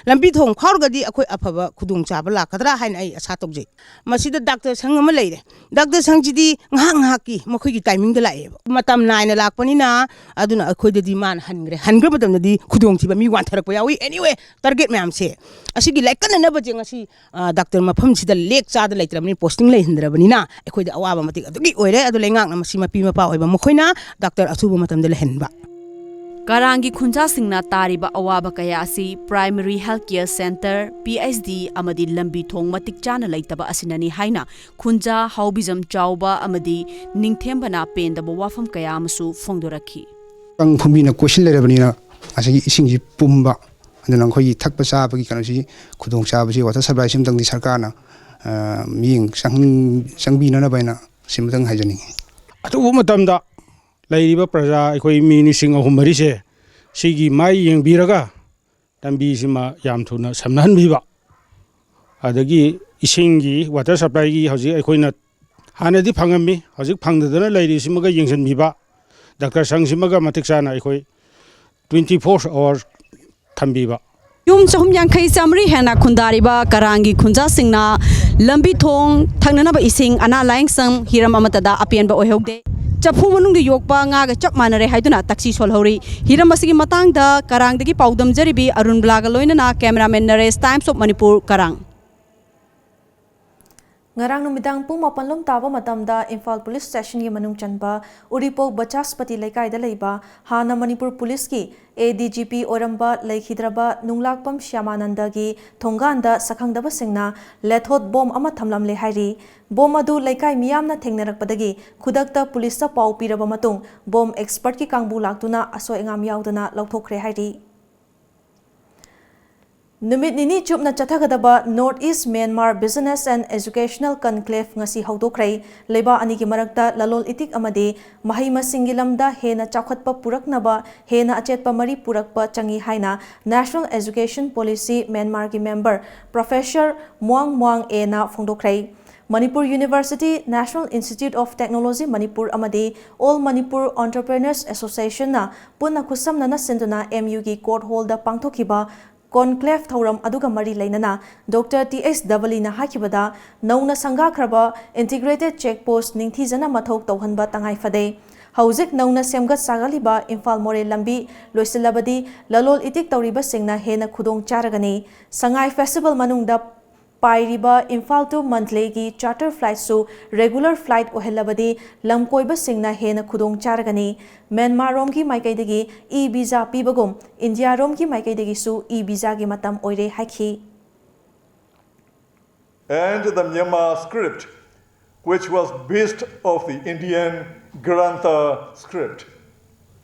ꯂꯝꯕꯤ ꯊꯣꯡ ꯐꯥꯎꯔꯒꯗꯤ ꯑꯩꯈꯣꯏ ꯑꯐꯕ ꯈꯨꯗꯣꯡꯆꯥꯕ ꯂꯥꯛꯀꯗ꯭ꯔꯥ ꯍꯥꯏꯅ ꯑꯩ ꯑꯁꯥ ꯇꯧꯖꯩ꯫ ꯃꯁꯤꯗ ꯗꯥꯛꯇꯔ ꯁꯪ ꯑꯃ ꯂꯩꯔꯦ꯫ ꯗꯥꯛꯇꯔ ꯁꯪꯁꯤꯗꯤ ꯉꯥꯏꯍꯥꯛ ꯉꯥꯏꯍꯥꯛꯀꯤ ꯃꯈꯣꯏꯒꯤ ꯇꯥꯏꯃꯤꯡꯗ ꯂꯥꯛꯑꯦꯕ꯫ ꯃꯇꯝ ꯅꯥꯏꯅ ꯂꯥꯛꯄꯅꯤꯅ ꯑꯗꯨꯅ ꯑꯩꯈꯣꯏꯗꯗꯤ ꯃꯥꯅ ꯍꯟꯈ꯭ꯔꯦ꯫ ꯍꯟꯈ꯭ꯔ ꯃꯇꯝꯗꯗꯤ ꯈꯨꯗꯣꯡꯊꯤꯕ ꯃꯤ ꯋꯥꯟꯊꯔꯛꯄ ꯌꯥꯎꯏ꯫ Anyway, ꯇꯥꯔꯒꯦꯠ ꯃꯌꯥꯝꯁꯦ ꯑꯁꯤꯒꯤ ꯂꯥꯏꯀꯠꯅꯅꯕꯁꯦ ꯉꯁꯤ, ꯑ, ꯗꯥꯛꯇꯔ ꯃꯐꯝꯁꯤꯗ ꯂꯦꯛ ꯆꯥꯗ ꯂꯩꯇ꯭ꯔꯕꯅꯤ, ꯄꯣꯁꯇꯤꯡ ꯂꯩꯍꯟꯗ꯭ꯔꯕꯅꯤꯅ ꯑꯩꯈꯣꯏꯗ ꯑꯋꯥꯕ ꯃꯇꯤꯛ ꯑꯗꯨꯒꯤ ꯑꯣꯏꯔꯦ꯫ ꯑꯗꯨ ꯂꯩꯉꯥꯛꯅ ꯃꯁꯤ ꯃꯄꯤ ꯃꯄꯥ ꯑꯣꯏꯕ ꯃꯈꯣꯏꯅ ꯗꯥꯛꯇꯔ ꯑꯊꯨꯕ ꯃꯇꯝꯗ ꯂꯩꯍꯟꯕ꯫ ꯀꯔꯥꯡꯒꯤ ꯈꯨꯟꯖꯥꯁꯤꯡꯅ ꯇꯥꯔꯤꯕ ꯑꯋꯥꯕ ꯀꯌꯥ ꯑꯁꯤ Primary Health Care Centre, P H D ꯑꯃꯗꯤ ꯂꯝꯕꯤ ꯊꯣꯡ ꯃꯇꯤꯛ ꯆꯥꯅ ꯂꯩꯇꯕ ꯑꯁꯤꯅꯅꯤ ꯍꯥꯏꯅ ꯈꯨꯟꯖꯥ ꯍꯥꯎꯕꯤꯖꯝ ꯆꯥꯎꯕ ꯑꯃꯗꯤ ꯅꯤꯡꯊꯦꯝꯕꯅ ꯄꯦꯟꯗꯕ ꯋꯥꯐꯝ ꯀꯌꯥ ꯑꯃꯁꯨ ꯐꯣꯡꯗꯣꯔꯛꯈꯤ꯫ ꯀꯥꯡ ꯐꯨꯝꯕꯤꯅ ꯀꯣꯏꯁꯤꯜ ꯂꯩꯔꯕꯅꯤꯅ ꯉꯁꯥꯏꯒꯤ ꯏꯁꯤꯡꯁꯤ ꯄꯨꯝꯕ, ꯑꯗꯨꯅ ꯑꯩꯈꯣꯏꯒꯤ ꯊꯛꯄ ꯆꯥꯕꯒꯤ ꯀꯩꯅꯣꯁꯤ ꯈꯨꯗꯣꯡꯆꯥꯕꯁꯤ, water supplyꯁꯤ ꯑꯃꯇꯪꯗꯤ ꯁꯔꯀꯥꯔꯅ, ꯑ, ꯃꯤꯠꯌꯦꯡ ꯆꯪ-, ꯆꯪꯕꯤꯅꯅꯕ ꯍꯥꯏꯅ ꯁꯤꯃꯇꯪ ꯍꯥꯏꯖꯅꯤꯡꯉꯤ꯫ ꯑꯊꯨꯕ ꯃꯇꯝꯗ ꯂꯩꯔꯤꯕ ꯄ꯭ꯔꯖꯥ ꯑꯩꯈꯣꯏ ꯃꯤ ꯂꯤꯁꯤꯡ ꯑꯍꯨꯝ ꯃꯔꯤꯁꯦ ꯁꯤꯒꯤ ꯃꯥꯏ ꯌꯦꯡꯕꯤꯔꯒ ꯂꯝꯕꯤꯁꯤꯃ ꯌꯥꯝ ꯊꯨꯅ ꯁꯝꯅꯍꯟꯕꯤꯕ, ꯑꯗꯒꯤ ꯏꯁꯤꯡꯒꯤ, water supplyꯒꯤ ꯍꯧꯖꯤꯛ ꯑꯩꯈꯣꯏꯅ ꯍꯥꯟꯅꯗꯤ ꯐꯪꯉꯝꯃꯤ, ꯍꯧꯖꯤꯛ ꯐꯪꯗꯗꯅ ꯂꯩꯔꯤꯁꯤꯃꯒ ꯌꯦꯡꯁꯤꯟꯕꯤꯕ, ꯗꯥꯛꯇꯔ ꯁꯪꯁꯤꯃꯒ ꯃꯇꯤꯛ ꯆꯥꯅ ꯑꯩꯈꯣꯏ twenty four hours ꯊꯝꯕꯤꯕ꯫ ꯌꯨꯝ ꯆꯍꯨꯝ ꯌꯥꯡꯈꯩ ꯆꯥꯃꯔꯤ ꯍꯦꯟꯅ ꯈꯨꯟꯗꯥꯔꯤꯕ ꯀꯔꯥꯡꯒꯤ ꯈꯨꯟꯖꯥꯁꯤꯡꯅ ꯂꯝꯕꯤ ꯊꯣꯡ, ꯊꯛꯅꯅꯕ ꯏꯁꯤꯡ, ꯑꯅꯥ ꯂꯥꯌꯦꯡꯁꯪ, ꯍꯤꯔꯝ ꯑꯃꯠꯇꯗ ꯑꯄꯦꯟꯕ ꯑꯣꯏꯍꯧꯗꯦ꯫ ꯆꯐꯨ ꯃꯅꯨꯡꯗ ꯌꯣꯛꯄ ꯉꯥꯒ ꯆꯞ ꯃꯥꯟꯅꯔꯦ ꯍꯥꯏꯗꯨꯅ ꯇꯛꯁꯤ ꯁꯣꯜꯍꯧꯔꯤ꯫ ꯍꯤꯔꯝ ꯑꯁꯤꯒꯤ ꯃꯇꯥꯡꯗ ꯀꯔꯥꯡꯗꯒꯤ ꯄꯥꯎꯗꯝꯖꯔꯤꯕꯤ ꯑꯔꯨꯟ ꯕꯂꯥꯒ ꯂꯣꯏꯅꯅ cameraman ꯅꯔꯦꯁ, Times of Manipur, ꯀꯔꯥꯡ꯫ ꯉꯔꯥꯡ ꯅꯨꯃꯤꯗꯥꯡ ꯄꯨꯡ ꯃꯥꯄꯟ ꯂꯣꯝ ꯇꯥꯕ ꯃꯇꯝꯗ ꯏꯝꯐꯥꯜ ꯄꯨꯂꯤꯁ ꯁ꯭ꯇꯦꯁꯟꯒꯤ ꯃꯅꯨꯡ ꯆꯟꯕ ꯎꯔꯤꯄꯣꯛ ꯕꯆꯥꯁꯄꯇꯤ ꯂꯩꯀꯥꯏꯗ ꯂꯩꯕ ꯍꯥꯟꯅ ꯃꯅꯤꯄꯨꯔ ꯄꯨꯂꯤꯁꯀꯤ A D G P ꯑꯣꯏꯔꯝꯕ ꯂꯩꯈꯤꯗ꯭ꯔꯕ ꯅꯨꯡꯂꯥꯛꯄꯝ ꯁ꯭ꯌꯥꯃꯥꯅꯟꯗꯒꯤ ꯊꯣꯡꯒꯥꯟꯗ ꯁꯛꯈꯪꯗꯕꯁꯤꯡꯅ ꯂꯦꯊꯣꯠ ꯕꯣꯝ ꯑꯃ ꯊꯝꯂꯝꯂꯦ ꯍꯥꯏꯔꯤ꯫ ꯕꯣꯝ ꯑꯗꯨ ꯂꯩꯀꯥꯏ ꯃꯤꯌꯥꯝꯅ ꯊꯦꯡꯅꯔꯛꯄꯗꯒꯤ ꯈꯨꯗꯛꯇ ꯄꯨꯂꯤꯁꯇ ꯄꯥꯎ ꯄꯤꯔꯕ ꯃꯇꯨꯡ ꯕꯣꯝ ꯑꯦꯛꯁꯄꯔꯠꯀꯤ ꯀꯥꯡꯕꯨ ꯂꯥꯛꯇꯨꯅ ꯑꯁꯣꯏ ꯑꯉꯥꯝ ꯌꯥꯎꯗꯅ ꯂꯧꯊꯣꯛꯈ꯭ꯔꯦ ꯍꯥꯏꯔꯤ꯫ ꯅꯨꯃꯤꯠ ꯅꯤꯅꯤ ꯆꯨꯞꯅ ꯆꯠꯊꯒꯗꯕ North East Myanmar Business and Educational Conclave ꯉꯁꯤ ꯍꯧꯗꯣꯛꯈ꯭ꯔꯦ꯫ ꯂꯩꯕꯥꯛ ꯑꯅꯤꯒꯤ ꯃꯔꯛꯇ ꯂꯂꯣꯟ ꯏꯇꯤꯛ ꯑꯃꯗꯤ ꯃꯍꯩ ꯃꯁꯤꯡꯒꯤ ꯂꯝꯗ ꯍꯦꯟꯅ ꯆꯥꯎꯈꯠꯄ ꯄꯨꯔꯛꯅꯕ ꯍꯦꯟꯅ ꯑꯆꯦꯠꯄ ꯃꯔꯤ ꯄꯨꯔꯛꯄ ꯆꯪꯏ ꯍꯥꯏꯅ National Education Policy Myanmarꯒꯤ member Professor Muang Muang Ena ꯐꯣꯡꯗꯣꯛꯈ꯭ꯔꯦ꯫ Manipur University, National Institute of Technology Manipur ꯑꯃꯗꯤ All Manipur Entrepreneurs Associationꯅ ꯄꯨꯟꯅ ꯈꯨꯠꯁꯝꯅꯅ ꯁꯤꯟꯗꯨꯅ M Uꯒꯤ court hallꯗ ꯄꯥꯡꯊꯣꯛꯈꯤꯕ conclave ꯊꯧꯔꯝ ꯑꯗꯨꯒ ꯃꯔꯤ ꯂꯩꯅꯅ Doctor T H Davalyꯅ ꯍꯥꯏꯈꯤꯕꯗ, ꯅꯧꯅ ꯁꯪꯒꯥꯈ꯭ꯔꯕ integrated check post ꯅꯤꯡꯊꯤꯖꯅ ꯃꯊꯧ ꯇꯧꯍꯟꯕ ꯇꯉꯥꯏ ꯐꯗꯦ꯫ ꯍꯧꯖꯤꯛ ꯅꯧꯅ ꯁꯦꯝꯒꯠ ꯁꯥꯒꯠꯂꯤꯕ ꯏꯝꯐꯥꯜ ꯃꯣꯔꯦ ꯂꯝꯕꯤ ꯂꯣꯏꯁꯤꯜꯂꯕꯗꯤ ꯂꯂꯣꯜ ꯏꯇꯤꯛ ꯇꯧꯔꯤꯕꯁꯤꯡꯅ ꯍꯦꯟꯅ ꯈꯨꯗꯣꯡ ꯆꯥꯔꯒꯅꯤ꯫ ꯁꯉꯥꯏ festival ꯃꯅꯨꯡꯗ ꯄꯥꯏꯔꯤꯕ Imphal to ꯃꯟꯗꯂꯦꯒꯤ charter flightꯁꯨ regular flight ꯑꯣꯏꯍꯜꯂꯕꯗꯤ ꯂꯝꯀꯣꯏꯕꯁꯤꯡꯅ ꯍꯦꯟꯅ ꯈꯨꯗꯣꯡ ꯆꯥꯔꯒꯅꯤ꯫ ꯃ꯭ꯌꯥꯟꯃꯥꯔꯔꯣꯝꯒꯤ ꯃꯥꯏꯀꯩꯗꯒꯤ e-visa ꯄꯤꯕꯒꯨꯝ ꯏꯟꯗꯤꯌꯥꯔꯣꯝꯒꯤ ꯃꯥꯏꯀꯩꯗꯒꯤꯁꯨ e-visaꯒꯤ ꯃꯇꯝ ꯑꯣꯏꯔꯦ ꯍꯥꯏꯈꯤ꯫ And the Myanmar script, which was based off the Indian Grantha script.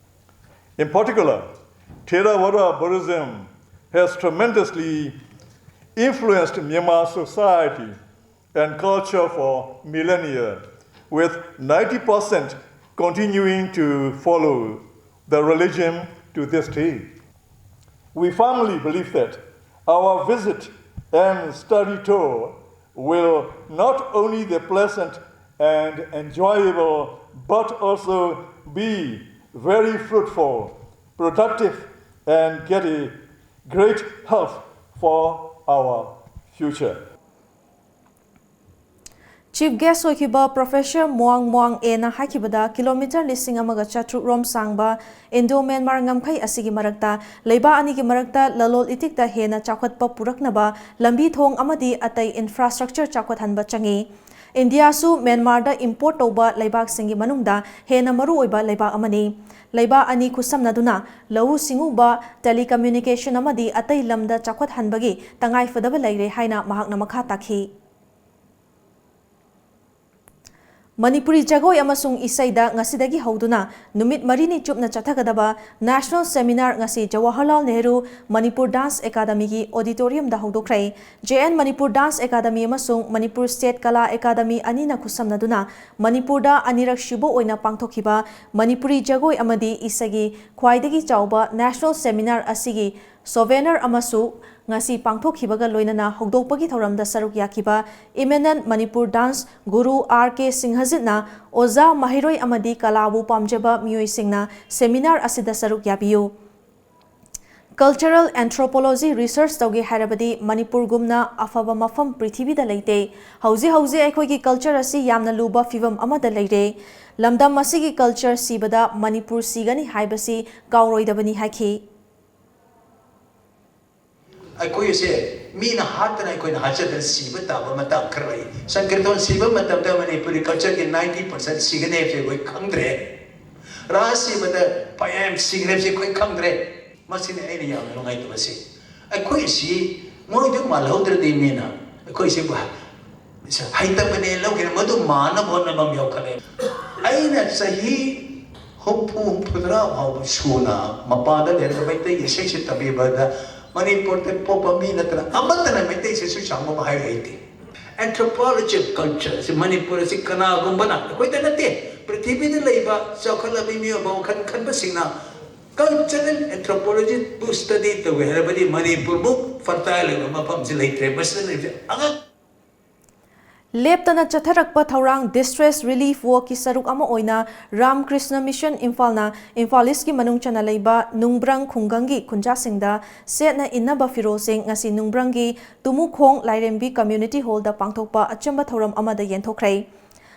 In particular, Theravada Buddhism has tremendously influenced Myanmar society and culture for millennia, with ninety percent continuing to follow the religion to this day. We firmly believe that our visit and study tour will not only be pleasant and enjoyable, but also be very fruitful productive and get a great help for our future. Chief Guest ꯑꯣꯏꯈꯤꯕ Professor ꯃꯣꯋꯥꯡ ꯃꯣꯋꯥꯡ ꯑꯦꯅ ꯍꯥꯏꯈꯤꯕꯗ, kilometre ꯂꯤꯁꯤꯡ ꯑꯃꯒ ꯆꯥꯇ꯭ꯔꯨꯛ ꯔꯣꯝ ꯁꯥꯡꯕ Indo Myanmar ꯉꯝꯈꯩ ꯑꯁꯤꯒꯤ ꯃꯔꯛꯇ ꯂꯩꯕꯥꯛ ꯑꯅꯤꯒꯤ ꯃꯔꯛꯇ ꯂꯂꯣꯜ ꯏꯇꯤꯛꯇ ꯍꯦꯟꯅ ꯆꯥꯎꯈꯠꯄ ꯄꯨꯔꯛꯅꯕ ꯂꯝꯕꯤ ꯊꯣꯡ ꯑꯃꯗꯤ ꯑꯇꯩ infrastructure ꯆꯥꯎꯈꯠꯍꯟꯕ ꯆꯪꯏ꯫ ꯏꯟꯗꯤꯌꯥꯁꯨ ꯃ꯭ꯌꯥꯟꯃꯥꯔꯗ import ꯇꯧꯕ ꯂꯩꯕꯥꯛꯁꯤꯡꯒꯤ ꯃꯅꯨꯡꯗ ꯍꯦꯟꯅ ꯃꯔꯨꯑꯣꯏꯕ ꯂꯩꯕꯥꯛ ꯑꯃꯅꯤ꯫ ꯂꯩꯕꯥꯛ ꯑꯅꯤ ꯈꯨꯠꯁꯝꯅꯗꯨꯅ ꯂꯧꯎ ꯁꯤꯡꯎꯕ, telecommunication ꯑꯃꯗꯤ ꯑꯇꯩ ꯂꯝꯗ ꯆꯥꯎꯈꯠꯍꯟꯕꯒꯤ ꯇꯉꯥꯏꯐꯗꯕ ꯂꯩꯔꯦ ꯍꯥꯏꯅ ꯃꯍꯥꯛꯅ ꯃꯈꯥ ꯇꯥꯈꯤ꯫ ꯃꯅꯤꯄꯨꯔꯤ ꯖꯒꯣꯏ ꯑꯃꯁꯨꯡ ꯏꯁꯩꯗ ꯉꯁꯤꯗꯒꯤ ꯍꯧꯗꯨꯅ ꯅꯨꯃꯤꯠ ꯃꯔꯤꯅꯤ ꯆꯨꯞꯅ ꯆꯠꯊꯒꯗꯕ National Seminar ꯉꯁꯤ Jawaharlal Nehru Manipur Dance Academyꯒꯤ auditoriumꯗ ꯍꯧꯗꯣꯛꯈ꯭ꯔꯦ꯫ J N Manipur Dance Academy ꯑꯃꯁꯨꯡ Manipur State Kala Academy ꯑꯅꯤꯅ ꯈꯨꯠꯁꯝꯅꯗꯨꯅ ꯃꯅꯤꯄꯨꯔꯗ ꯑꯅꯤꯔꯛ ꯁꯨꯕ ꯑꯣꯏꯅ ꯄꯥꯡꯊꯣꯛꯈꯤꯕ ꯃꯅꯤꯄꯨꯔꯤ ꯖꯒꯣꯏ ꯑꯃꯗꯤ ꯏꯁꯩꯒꯤ ꯈ꯭ꯋꯥꯏꯗꯒꯤ ꯆꯥꯎꯕ National Seminar ꯑꯁꯤꯒꯤ souvenir ꯑꯃꯁꯨ ꯉꯁꯤ ꯄꯥꯡꯊꯣꯛꯈꯤꯕꯒ ꯂꯣꯏꯅꯅ ꯍꯧꯗꯣꯛꯄꯒꯤ ꯊꯧꯔꯝꯗ ꯁꯔꯨꯛ ꯌꯥꯈꯤꯕ eminent Manipur Dance Guru R K ꯁꯤꯡꯍꯖꯤꯠꯅ ꯑꯣꯖꯥ, ꯃꯍꯩꯔꯣꯏ ꯑꯃꯗꯤ ꯀꯂꯥꯕꯨ ꯄꯥꯝꯖꯕ ꯃꯤꯑꯣꯏꯁꯤꯡꯅ seminar ꯑꯁꯤꯗ ꯁꯔꯨꯛ ꯌꯥꯕꯤꯌꯨ꯫ Cultural anthropology research ꯇꯧꯒꯦ ꯍꯥꯏꯔꯕꯗꯤ ꯃꯅꯤꯄꯨꯔꯒꯨꯝꯅ ꯑꯐꯕ ꯃꯐꯝ ꯄ꯭ꯔꯤꯊꯤꯕꯤꯗ ꯂꯩꯇꯦ꯫ ꯍꯧꯖꯤꯛ ꯍꯧꯖꯤꯛ ꯑꯩꯈꯣꯏꯒꯤ culture ꯑꯁꯤ ꯌꯥꯝꯅ ꯂꯨꯕ ꯐꯤꯕꯝ ꯑꯃꯗ ꯂꯩꯔꯦ꯫ ꯂꯝꯗꯝ ꯑꯁꯤꯒꯤ culture ꯁꯤꯕꯗ ꯃꯅꯤꯄꯨꯔ ꯁꯤꯒꯅꯤ ꯍꯥꯏꯕꯁꯤ ꯀꯥꯎꯔꯣꯏꯗꯕꯅꯤ ꯍꯥꯏꯈꯤ꯫ ꯑꯩꯈꯣꯏꯁꯦ ꯃꯤꯅ ꯍꯥꯠꯇꯅ ꯑꯩꯈꯣꯏꯅ ꯍꯥꯠꯆꯗꯅ ꯁꯤꯕ ꯇꯥꯕ ꯃꯇꯥꯡ ꯈꯔ ꯂꯩ꯫ ꯁꯪꯀꯤꯔꯇꯣꯟ ꯁꯤꯕ ꯃꯇꯝꯗ ꯃꯅꯤꯄꯨꯔꯤ cultureꯒꯤ ninety percent ꯁꯤꯒꯅꯤ ꯍꯥꯏꯕꯁꯦ ꯑꯩꯈꯣꯏ ꯈꯪꯗ꯭ꯔꯦ꯫ ꯔꯥꯁ ꯁꯤꯕꯗ ꯐꯅꯌꯥꯝ ꯁꯤꯒꯅꯤ ꯍꯥꯏꯕꯁꯦ ꯑꯩꯈꯣꯏ ꯈꯪꯗ꯭ꯔꯦ꯫ ꯃꯁꯤꯅꯤ ꯑꯩꯅ ꯌꯥꯝꯅ ꯅꯨꯡꯉꯥꯏꯇꯕꯁꯤ꯫ ꯑꯩꯈꯣꯏꯁꯤ ꯃꯣꯏꯗꯨ ꯃꯥꯜꯍꯧꯗ꯭ꯔꯗꯤ ꯃꯤꯅ ꯑꯩꯈꯣꯏꯁꯤ ꯍꯩꯇꯕꯅꯦ ꯂꯧꯈꯤꯅ ꯃꯗꯨ ꯃꯥꯟꯅꯕ ꯍꯣꯠꯅꯕ ꯑꯃ ꯌꯥꯎꯈꯠꯂꯦ꯫ ꯑꯩꯅ ꯆꯍꯤ ꯍꯨꯝꯐꯨ ꯍꯨꯝꯐꯨꯇꯔꯥ ꯐꯥꯎꯕ ꯁꯨꯅ ꯃꯄꯥꯟꯗ ꯂꯩꯔꯒ ꯃꯩꯇꯩꯒꯤ ꯏꯁꯩꯁꯦ ꯇꯝꯕꯤꯕꯗ ꯃꯅꯤꯄꯨꯔꯗ ꯄꯣꯛꯄ ꯃꯤ ꯅꯠꯇꯅ ꯑꯃꯠꯇꯅ ꯃꯩꯇꯩ ꯏꯁꯩꯁꯨ ꯆꯥꯡꯕ ꯑꯃ ꯍꯥꯏꯕ ꯍꯩꯇꯦ꯫ Anthropology of culture ꯑꯁꯤ ꯃꯅꯤꯄꯨꯔ ꯑꯁꯤ ꯀꯅꯥꯒꯨꯝꯕꯅ ꯑꯩꯈꯣꯏꯗ ꯅꯠꯇꯦ, ꯄ꯭ꯔꯤꯊꯤꯕꯤꯗ ꯂꯩꯕ ꯆꯥꯎꯈꯠꯂꯕꯤ ꯃꯤꯑꯣꯏꯕ ꯋꯥꯈꯜ ꯈꯟꯕꯁꯤꯡꯅ cultural anthropologyꯕꯨ study ꯇꯧꯒꯦ ꯍꯥꯏꯔꯕꯗꯤ ꯃꯅꯤꯄꯨꯔꯃꯨꯛ fertile ꯑꯣꯏꯕ ꯃꯐꯝꯁꯤ ꯂꯩꯇ꯭ꯔꯦ꯫ ꯃꯁꯤꯗ ꯂꯩꯕꯁꯦ ꯑꯉꯛ ꯂꯦꯞꯇꯅ ꯆꯠꯊꯔꯛꯄ ꯊꯧꯔꯥꯡ Distress Relief Workꯀꯤ ꯁꯔꯨꯛ ꯑꯃ ꯑꯣꯏꯅ ꯔꯥꯝ ꯀ꯭ꯔꯤꯁꯅ ꯃꯤꯁꯟ ꯏꯝꯐꯥꯜꯅ ꯏꯝꯐꯥꯜ ꯏꯁꯀꯤ ꯃꯅꯨꯡ ꯆꯟꯅ ꯂꯩꯕ ꯅꯨꯡꯕ꯭ꯔꯪ ꯈꯨꯡꯒꯪꯒꯤ ꯈꯨꯟꯖꯥꯁꯤꯡꯗ ꯁꯦꯠꯅ ꯏꯟꯅꯕ ꯐꯤꯔꯣꯜꯁꯤꯡ ꯉꯁꯤ ꯅꯨꯡꯕ꯭ꯔꯪꯒꯤ ꯇꯨꯃꯨꯈꯣꯡ ꯂꯥꯏꯔꯦꯝꯕꯤ Community Hallꯗ ꯄꯥꯡꯊꯣꯛꯄ ꯑꯆꯝꯕ ꯊꯧꯔꯝ ꯑꯃꯗ ꯌꯦꯟꯊꯣꯛꯈ꯭ꯔꯦ꯫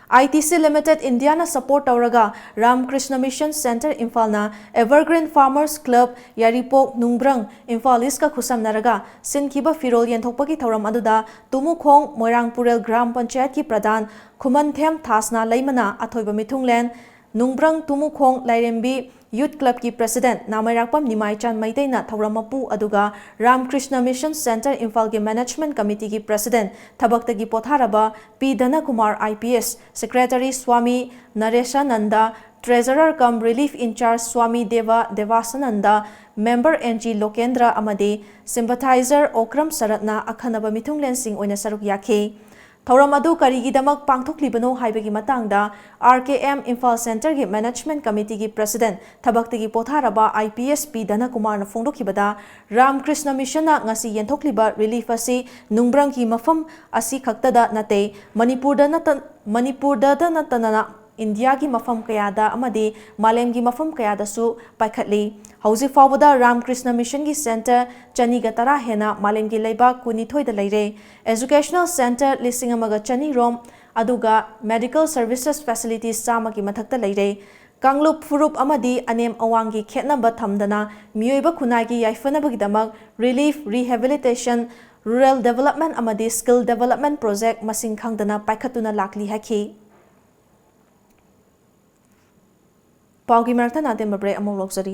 ITC Limited Indiaꯅ support ꯇꯧꯔꯒ ꯔꯥꯝ ꯀ꯭ꯔꯤꯁꯅ ꯃꯤꯁꯟ ꯁꯦꯟꯇꯔ ꯏꯝꯐꯥꯜꯅ Evergreen Farmers Club Yairipok Nungbrang Imphal ꯏꯁꯀ ꯈꯨꯠꯁꯝꯅꯔꯒ ꯁꯤꯟꯈꯤꯕ ꯐꯤꯔꯣꯜ ꯌꯦꯟꯊꯣꯛꯄꯒꯤ ꯊꯧꯔꯝ ꯑꯗꯨꯗ ꯇꯨꯃꯨꯈꯣꯡ ꯃꯣꯏꯔꯥꯡꯄꯨꯔꯦꯜ ꯒ꯭ꯔꯥꯝ ꯄꯟꯆꯥꯌꯠꯀꯤ ꯄ꯭ꯔꯙꯥꯟ ꯈꯨꯃꯟꯊꯦꯝ ꯊꯥꯁꯅꯥ ꯂꯩꯃꯅ ꯑꯊꯣꯏꯕ ꯃꯤꯊꯨꯡꯂꯦꯟ, ꯅꯨꯡꯕ꯭ꯔꯪ ꯇꯨꯃꯨꯈꯣꯡ ꯂꯥꯏꯔꯦꯝꯕꯤ Youth Clubꯀꯤ President ꯅꯥꯃꯩꯔꯥꯛꯄꯝ ꯅꯤꯃꯥꯏꯆꯥꯟ ꯃꯩꯇꯩꯅ ꯊꯧꯔꯝ ꯃꯄꯨ ꯑꯗꯨꯒ ꯔꯥꯝ ꯀ꯭ꯔꯤꯁꯅ ꯃꯤꯁꯟ ꯁꯦꯟꯇꯔ ꯏꯝꯐꯥꯜꯒꯤ Management Committeeꯒꯤ President ꯊꯕꯛꯇꯒꯤ ꯄꯣꯊꯥꯔꯕ ꯄꯤ ꯙꯅꯀꯨꯃꯥꯔ IPS, Secretary swami ꯅꯔꯦꯁꯥꯅꯟꯗ, Treasurer cum Relief in Charge swami Dev ꯗꯦꯕꯥꯁꯥꯅꯟꯗ, Member NG ꯂꯣꯀꯦꯟꯗ꯭ꯔ ꯑꯃꯗꯤ Sympathizer ꯑꯣꯀ꯭ꯔꯝ ꯁꯔꯠꯅ ꯑꯈꯟꯅꯕ ꯃꯤꯊꯨꯡꯂꯦꯟꯁꯤꯡ ꯑꯣꯏꯅ ꯁꯔꯨꯛ ꯌꯥꯈꯤ꯫ ꯊꯧꯔꯝ ꯑꯗꯨ ꯀꯔꯤꯒꯤꯗꯃꯛ ꯄꯥꯡꯊꯣꯛꯂꯤꯕꯅꯣ ꯍꯥꯏꯕꯒꯤ ꯃꯇꯥꯡꯗ RKM ꯏꯝꯐꯥꯜ ꯁꯦꯟꯇꯔꯒꯤ Management Committeeꯒꯤ President ꯊꯕꯛꯇꯒꯤ ꯄꯣꯊꯥꯔꯕ IPS ꯄꯤ ꯙꯅꯀꯨꯃꯥꯔꯅ ꯐꯣꯡꯗꯣꯛꯈꯤꯕꯗ, ꯔꯥꯝ ꯀ꯭ꯔꯤꯁꯅ ꯃꯤꯁꯟꯅ ꯉꯁꯤ ꯌꯦꯟꯊꯣꯛꯂꯤꯕ relief ꯑꯁꯤ ꯅꯨꯡꯕ꯭ꯔꯪꯒꯤ ꯃꯐꯝ ꯑꯁꯤ ꯈꯛꯇꯗ ꯅꯠꯇꯦ, ꯃꯅꯤꯄꯨꯔꯗ ꯅꯠꯇ-, ꯃꯅꯤꯄꯨꯔꯗꯇ ꯅꯠꯇꯅ ꯏꯟꯗꯤꯌꯥꯒꯤ ꯃꯐꯝ ꯀꯌꯥꯗ ꯑꯃꯗꯤ ꯃꯥꯂꯦꯝꯒꯤ ꯃꯐꯝ ꯀꯌꯥꯗꯁꯨ ꯄꯥꯏꯈꯠꯂꯤ꯫ ꯍꯧꯖꯤꯛ ꯐꯥꯎꯕꯗ ꯔꯥꯝ ꯀ꯭ꯔꯤꯁꯅ ꯃꯤꯁꯟꯒꯤ ꯁꯦꯟꯇꯔ ꯆꯅꯤꯒ ꯇꯔꯥ ꯍꯦꯟꯅ ꯃꯥꯂꯦꯝꯒꯤ ꯂꯩꯕꯥꯛ ꯀꯨꯟꯅꯤꯊꯣꯏꯗ ꯂꯩꯔꯦ꯫ Educational Center ꯂꯤꯁꯤꯡ ꯑꯃꯒ ꯆꯅꯤ ꯔꯣꯝ, ꯑꯗꯨꯒ Medical Services Facilities ꯆꯥꯝꯃꯒꯤ ꯃꯊꯛꯇ ꯂꯩꯔꯦ꯫ ꯀꯥꯡꯂꯨꯞ ꯐꯨꯔꯨꯞ ꯑꯃꯗꯤ ꯑꯅꯦꯝ ꯑꯋꯥꯡꯒꯤ ꯈꯦꯠꯅꯕ ꯊꯝꯗꯅ ꯃꯤꯑꯣꯏꯕ ꯈꯨꯟꯅꯥꯏꯒꯤ ꯌꯥꯏꯐꯅꯕꯒꯤꯗꯃꯛ relief, rehabilitation, rural development ꯑꯃꯗꯤ skill development project ꯃꯁꯤꯡ ꯈꯪꯗꯅ ꯄꯥꯏꯈꯠꯇꯨꯅ ꯂꯥꯛꯂꯤ ꯍꯥꯏꯈꯤ꯫ ꯄꯥꯎꯒꯤ ꯃꯔꯛꯇ ꯅꯥꯇꯦꯝꯕ break ꯑꯃꯨꯛ ꯂꯧꯖꯔꯤ꯫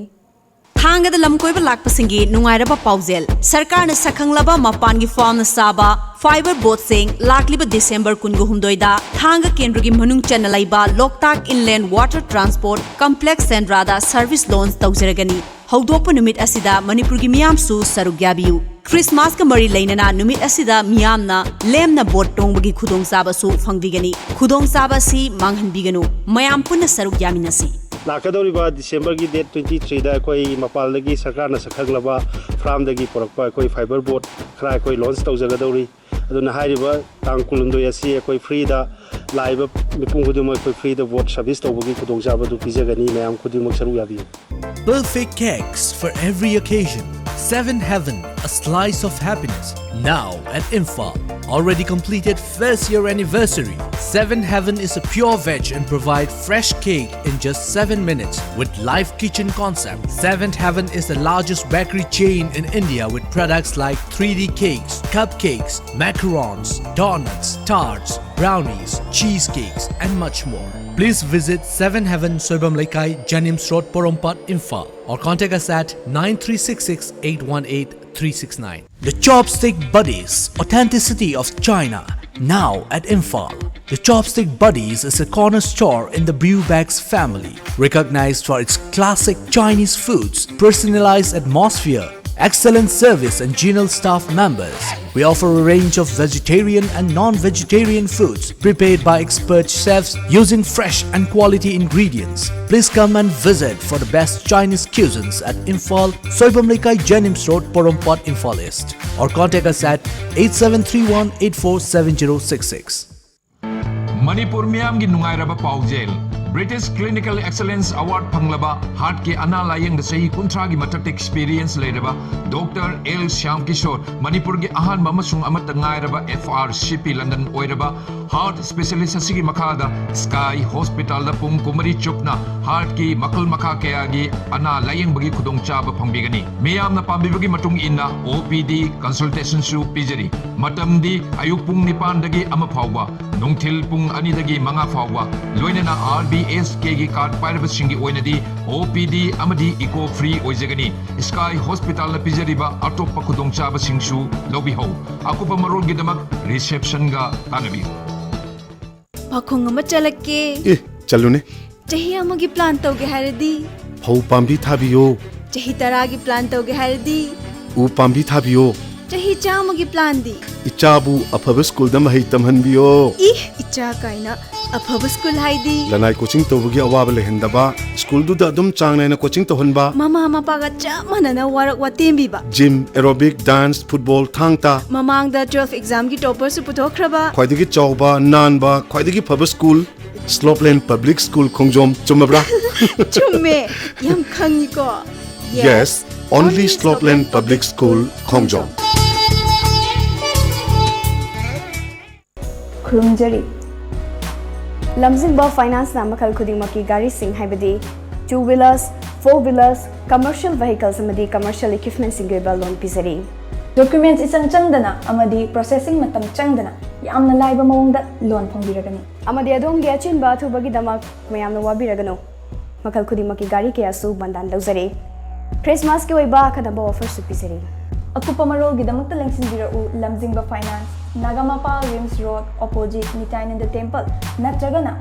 ꯊꯥꯡꯒꯗ ꯂꯝ ꯀꯣꯏꯕ ꯂꯥꯛꯄꯁꯤꯡꯒꯤ ꯅꯨꯡꯉꯥꯏꯔꯕ ꯄꯥꯎꯖꯦꯜ꯫ ꯁꯔꯀꯥꯔꯅ ꯁꯛꯈꯪꯂꯕ ꯃꯄꯥꯟꯒꯤ ꯐꯥꯝꯅ ꯁꯥꯕ fiber boatꯁꯤꯡ ꯂꯥꯛꯂꯤꯕ ꯗꯤꯁꯦꯝꯕꯔ ꯀꯨꯟꯒ ꯍꯨꯝꯗꯣꯏꯗ ꯊꯥꯡꯒ ꯀꯦꯟꯗ꯭ꯔꯒꯤ ꯃꯅꯨꯡ ꯆꯟꯅ ꯂꯩꯕ ꯂꯣꯛꯇꯥꯛ Inland Water Transport Complex ꯁꯦꯟꯗ꯭ꯔꯥꯗ service launch ꯇꯧꯖꯔꯒꯅꯤ꯫ ꯍꯧꯗꯣꯛꯄ ꯅꯨꯃꯤꯠ ꯑꯁꯤꯗ ꯃꯅꯤꯄꯨꯔꯒꯤ ꯃꯤꯌꯥꯝꯁꯨ ꯁꯔꯨꯛ ꯌꯥꯕꯤꯌꯨ꯫ ꯈ꯭ꯔꯤꯁꯃꯥꯁꯀ ꯃꯔꯤ ꯂꯩꯅꯅ ꯅꯨꯃꯤꯠ ꯑꯁꯤꯗ ꯃꯤꯌꯥꯝꯅ ꯂꯦꯝꯅ boat ꯇꯣꯡꯕꯒꯤ ꯈꯨꯗꯣꯡꯆꯥꯕꯁꯨ ꯐꯪꯕꯤꯒꯅꯤ꯫ ꯈꯨꯗꯣꯡꯆꯥꯕ ꯑꯁꯤ ꯃꯥꯡꯍꯟꯕꯤꯒꯅꯨ꯫ ꯃꯌꯥꯝ ꯄꯨꯟꯅ ꯁꯔꯨꯛ ꯌꯥꯃꯤꯟꯅꯁꯤ꯫ ꯂꯥꯛꯀꯗꯧꯔꯤꯕ ꯗꯤꯁꯦꯝꯕꯔꯒꯤ date twenty threeꯗ ꯑꯩꯈꯣꯏ ꯃꯄꯥꯟꯗꯒꯤ ꯁꯔꯀꯥꯔꯅ ꯁꯛꯈꯪꯂꯕ ꯐꯥꯔꯝꯗꯒꯤ ꯄꯨꯔꯛꯄ ꯑꯩꯈꯣꯏ fiber boat ꯈꯔ ꯑꯩꯈꯣꯏ launch ꯇꯧꯖꯒꯗꯧꯔꯤ꯫ ꯑꯗꯨꯅ ꯍꯥꯏꯔꯤꯕ ꯇꯥꯡ ꯀꯨꯟꯍꯨꯝꯗꯣꯏ ꯑꯁꯤ ꯑꯩꯈꯣꯏ ꯐ꯭ꯔꯤꯗ ꯂꯥꯛꯏꯕ ꯃꯤꯄꯨꯝ ꯈꯨꯗꯤꯡꯃꯛ ꯑꯩꯈꯣꯏ ꯐ꯭ꯔꯤꯗ ꯕꯣꯠ ꯁꯔꯚꯤꯁ ꯇꯧꯕꯒꯤ ꯈꯨꯗꯣꯡꯆꯥꯕ ꯑꯗꯨ ꯄꯤꯖꯒꯅꯤ꯫ ꯃꯌꯥꯝ ꯈꯨꯗꯤꯡꯃꯛ ꯁꯔꯨꯛ ꯌꯥꯕꯤꯌꯨ꯫ Perfect cakes for every occasion. Seven Heaven, a slice of happiness. Now at Imphal. Already completed first year anniversary. Seven Heaven is a pure veg and provide fresh cake in just seven minutes with live kitchen concept. Seventh Heaven is the largest bakery chain in India with products like three D cakes, cupcakes, macarons, donuts, tarts, brownies, cheesecakes, and much more. Please visit Seven Heaven, Soibam Leikai, Janims Road, Porompat, Imphal, or contact us at nine three six six eight one eight three six nine. The Chopstick Buddies, authenticity of China, now at Imphal. The Chopstick Buddies is a corner store in the Brewbags family, recognized for its classic Chinese foods, personalized atmosphere, excellent service, and genial staff members. We offer a range of vegetarian and non-vegetarian foods prepared by expert chefs using fresh and quality ingredients. Please come and visit for the best Chinese cuisines at Imphal, Soibam Leikai, Jenims Road, Porompat, Imphal East, or contact us at eight seven three one eight four seven zero six six. Manipur ꯃꯤꯌꯥꯝꯒꯤ ꯅꯨꯡꯉꯥꯏꯔꯕ ꯄꯥꯎꯖꯦꯜ꯫ British Clinical Excellence Award ꯐꯪꯂꯕ ꯍꯥꯔꯠꯀꯤ ꯑꯅꯥ ꯂꯥꯌꯦꯡꯗ ꯆꯍꯤ ꯀꯨꯟꯊ꯭ꯔꯥꯒꯤ ꯃꯊꯛꯇ experience ꯂꯩꯔꯕ doctor L Shyam Kishore, ꯃꯅꯤꯄꯨꯔꯒꯤ ꯑꯍꯥꯟꯕ ꯑꯃꯁꯨꯡ ꯑꯃꯠꯇ ꯉꯥꯏꯔꯕ ꯑꯦꯐ ꯑꯥꯔ ꯁꯤ ꯄꯤ ꯂꯟꯗꯟ ꯑꯣꯏꯔꯕ ꯍꯥꯔꯠ ꯁ꯭ꯄꯦꯁꯤꯌꯦꯂꯤꯁ ꯑꯁꯤꯒꯤ ꯃꯈꯥꯗ ꯁ꯭ꯀꯥꯏ ꯍꯣꯁꯄꯤꯇꯥꯜꯗ ꯄꯨꯡ ꯀꯨꯟꯃꯔꯤ ꯆꯨꯞꯅ ꯍꯥꯔꯠꯀꯤ ꯃꯈꯜ ꯃꯈꯥ ꯀꯌꯥꯒꯤ ꯑꯅꯥ ꯂꯥꯌꯦꯡꯕꯒꯤ ꯈꯨꯗꯣꯡꯆꯥꯕ ꯐꯪꯕꯤꯒꯅꯤ꯫ ꯃꯤꯌꯥꯝꯅ ꯄꯥꯝꯕꯤꯕꯒꯤ ꯃꯇꯨꯡ ꯏꯟꯅ ꯑꯣ ꯄꯤ ꯗꯤ ꯀꯟꯁꯜꯇꯦꯁꯟꯁꯨ ꯄꯤꯖꯔꯤ꯫ ꯃꯇꯝꯗꯤ ꯑꯌꯨꯛ ꯄꯨꯡ ꯅꯤꯄꯥꯟꯗꯒꯤ ꯑꯃ ꯐꯥꯎꯕ, ꯅꯨꯡꯊꯤꯜ ꯄꯨꯡ ꯑꯅꯤꯗꯒꯤ ꯃꯉꯥ ꯐꯥꯎꯕ, ꯂꯣꯏꯅꯅ ꯑꯥꯔ ꯕꯤ ꯑꯦꯁ ꯀꯦꯒꯤ ꯀꯥꯔꯗ ꯄꯥꯏꯔꯕꯁꯤꯡꯒꯤ ꯑꯣꯏꯅꯗꯤ ꯑꯣ ꯄꯤ ꯗꯤ ꯑꯃꯗꯤ ꯏꯀꯣ ꯐ꯭ꯔꯤ ꯑꯣꯏꯖꯒꯅꯤ꯫ ꯁ꯭ꯀꯥꯏ ꯍꯣꯁꯄꯤꯇꯥꯜꯅ ꯄꯤꯖꯔꯤꯕ ꯑꯇꯣꯞꯄ ꯈꯨꯗꯣꯡꯆꯥꯕꯁꯤꯡꯁꯨ ꯂꯧꯕꯤꯍꯧ꯫ ꯑꯀꯨꯞꯄ ꯃꯔꯣꯜꯒꯤꯗꯃꯛ ꯔꯤꯁꯦꯞꯁꯟꯒ ꯇꯥꯟꯅꯕꯤꯌꯨ꯫ ꯄꯥꯈꯣꯡ ꯑꯃ ꯆꯠꯂꯛꯀꯦ꯫ ꯑꯦ, ꯆꯠꯂꯨꯅꯦ꯫ ꯆꯍꯤ ꯑꯃꯒꯤ ꯄ꯭ꯂꯥꯟ ꯇꯧꯒꯦ ꯍꯥꯏꯔꯗꯤ? ꯐꯧ ꯄꯥꯝꯕꯤ ꯊꯥꯕꯤꯌꯣ꯫ ꯆꯍꯤ ꯇꯔꯥꯒꯤ ꯄ꯭ꯂꯥꯟ ꯇꯧꯒꯦ ꯍꯥꯏꯔꯗꯤ? ꯎ ꯄꯥꯝꯕꯤ ꯊꯥꯕꯤꯌꯣ꯫ ꯆꯍꯤ ꯆꯥꯝꯃꯒꯤ ꯄ꯭ꯂꯥꯟꯗꯤ? ꯏꯆꯥꯕꯨ ꯑꯐꯕ ꯁ꯭ꯀꯨꯜꯗ ꯃꯍꯩ ꯇꯝꯍꯟꯕꯤꯌꯣ꯫ ꯏ, ꯏꯆꯥ ꯀꯥꯏꯅ꯫ ꯑꯐꯕ ꯁ꯭ꯀꯨꯜ ꯍꯥꯏꯗꯤ? ꯂꯅꯥꯏ ꯀꯣꯆꯤꯡ ꯇꯧꯕꯒꯤ ꯑꯋꯥꯕ ꯂꯩꯍꯟꯗꯕ, ꯁ꯭ꯀꯨꯜꯗꯨꯗ ꯑꯗꯨꯝ ꯆꯥꯡ ꯅꯥꯏꯅ ꯀꯣꯆꯤꯡ ꯇꯧꯍꯟꯕ꯫ ꯃꯃꯥ ꯃꯄꯥꯒ ꯆꯞ ꯃꯥꯟꯅꯅ ꯋꯥꯔꯛ ꯋꯥꯇꯦꯝꯕꯤꯕ꯫ ꯖꯤꯝ, ꯑꯦꯔꯣꯕꯤꯛ, ꯗꯥꯟꯁ, ꯐꯨꯠꯕꯣꯜ, ꯊꯥꯡ ꯇꯥ꯫ ꯃꯃꯥꯡꯗ ꯇꯨꯋꯦꯜꯐ ꯑꯦꯛꯖꯥꯝꯒꯤ ꯇꯣꯄꯔꯁꯨ ꯄꯨꯊꯣꯛꯈ꯭ꯔꯕ꯫ ꯈ꯭ꯋꯥꯏꯗꯒꯤ ꯆꯥꯎꯕ, ꯅꯥꯟꯕ, ꯈ꯭ꯋꯥꯏꯗꯒꯤ ꯐꯕ ꯁ꯭ꯀꯨꯜ, ꯁ꯭ꯂꯣꯞꯂꯦꯟ ꯄꯕ꯭ꯂꯤꯛ ꯁ꯭ꯀꯨꯜ ꯈꯣꯡꯖꯣꯝ꯫ ꯆꯨꯝꯃꯕ꯭ꯔꯥ? ꯆꯨꯝꯃꯦ, ꯌꯥꯝ ꯈꯪꯉꯤꯀꯣ꯫ Yes, only Slopland Public School, ꯈꯣꯡꯖꯣꯝ꯫ ꯈꯨꯔꯨꯝꯖꯔꯤ꯫ ꯂꯝꯖꯤꯡꯕ ꯐꯥꯏꯅꯥꯟꯁꯅ ꯃꯈꯜ ꯈꯨꯗꯤꯡꯃꯛꯀꯤ ꯒꯥꯔꯤꯁꯤꯡ, ꯍꯥꯏꯕꯗꯤ two wheelers, four wheelers, commercial vehicles ꯑꯃꯗꯤ commercial equipmentꯁꯤꯡꯒꯤ ꯑꯣꯏꯕ ꯂꯣꯟ ꯄꯤꯖꯔꯤ꯫ ꯗꯣꯀ꯭ꯌꯨꯃꯦꯟꯠꯁ ꯏꯆꯪ ꯆꯪꯗꯅ ꯑꯃꯗꯤ ꯄ꯭ꯔꯣꯁꯦꯁꯤꯡ ꯃꯇꯝ ꯆꯪꯗꯅ ꯌꯥꯝꯅ ꯂꯥꯏꯕ ꯃꯑꯣꯡꯗ ꯂꯣꯟ ꯐꯪꯕꯤꯔꯒꯅꯤ꯫ ꯑꯃꯗꯤ ꯑꯗꯣꯝꯒꯤ ꯑꯆꯤꯟꯕ ꯑꯊꯨꯕꯒꯤꯗꯃꯛ ꯃꯌꯥꯝꯅ ꯋꯥꯕꯤꯔꯒꯅꯨ꯫ ꯃꯈꯜ ꯈꯨꯗꯤꯡꯃꯛꯀꯤ ꯒꯥꯔꯤ ꯀꯌꯥꯁꯨ ꯕꯟꯗꯥꯟ ꯂꯧꯖꯔꯤ꯫ ꯈ꯭ꯔꯤꯁꯃꯥꯁꯀꯤ ꯑꯣꯏꯕ ꯑꯈꯟꯅꯕ ꯑꯣꯐꯔꯁꯨ ꯄꯤꯖꯔꯤ꯫ ꯑꯀꯨꯞꯄ ꯃꯔꯣꯜꯒꯤꯗꯃꯛꯇ ꯂꯦꯡꯁꯤꯟꯕꯤꯔꯛꯎ, ꯂꯝꯖꯤꯡꯕ finance, Nagamapal RIMS road, opposite ꯅꯤꯇꯥꯏꯅꯟꯗ ꯇꯦꯝꯄꯜ, ꯅꯠꯇ꯭ꯔꯒꯅ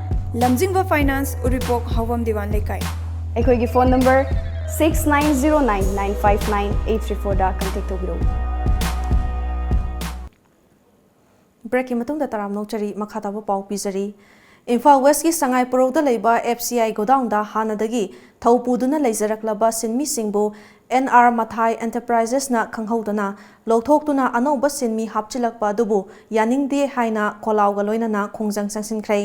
ꯂꯝꯖꯤꯡꯕ ꯐꯥꯏꯅꯥꯟꯁ, ꯎꯔꯤꯄꯣꯛ ꯍꯥꯎꯕꯝ ꯗꯤꯋꯥꯟ ꯂꯩꯀꯥꯏ꯫ ꯑꯩꯈꯣꯏꯒꯤ phone number six nine zero nine nine five nine eight three fourꯗ ꯀꯟꯇꯦꯛ ꯇꯧꯕꯤꯔꯛꯎ꯫ ꯕ꯭ꯔꯦꯛꯀꯤ ꯃꯇꯨꯡꯗ ꯇꯔꯥꯝꯅ ꯑꯣꯛꯆꯔꯤ, ꯃꯈꯥ ꯇꯥꯕ ꯄꯥꯎ ꯄꯤꯖꯔꯤ꯫ ꯏꯝꯐꯥꯜ ꯋꯦꯁꯀꯤ ꯁꯉꯥꯏ ꯄꯣꯔꯧꯗ ꯂꯩꯕ F C I ꯒꯣꯗꯥꯎꯟꯗ ꯍꯥꯟꯅꯗꯒꯤ ꯊꯧ ꯄꯨꯗꯨꯅ ꯂꯩꯖꯔꯛꯂꯕ ꯁꯤꯟꯃꯤꯁꯤꯡꯕꯨ N R ꯃꯊꯥꯏ ꯑꯦꯟꯇꯔꯄ꯭ꯔꯥꯏꯖꯦꯁꯅ ꯈꯪꯍꯧꯗꯅ ꯂꯧꯊꯣꯛꯇꯨꯅ ꯑꯅꯧꯕ ꯁꯤꯟꯃꯤ ꯍꯥꯞꯆꯤꯜꯂꯛꯄ ꯑꯗꯨꯕꯨ ꯌꯥꯅꯤꯡꯗꯦ ꯍꯥꯏꯅ ꯈꯣꯜꯂꯥꯎꯒ ꯂꯣꯏꯅꯅ ꯈꯣꯡꯖꯪ ꯆꯪꯁꯤꯟꯈ꯭ꯔꯦ꯫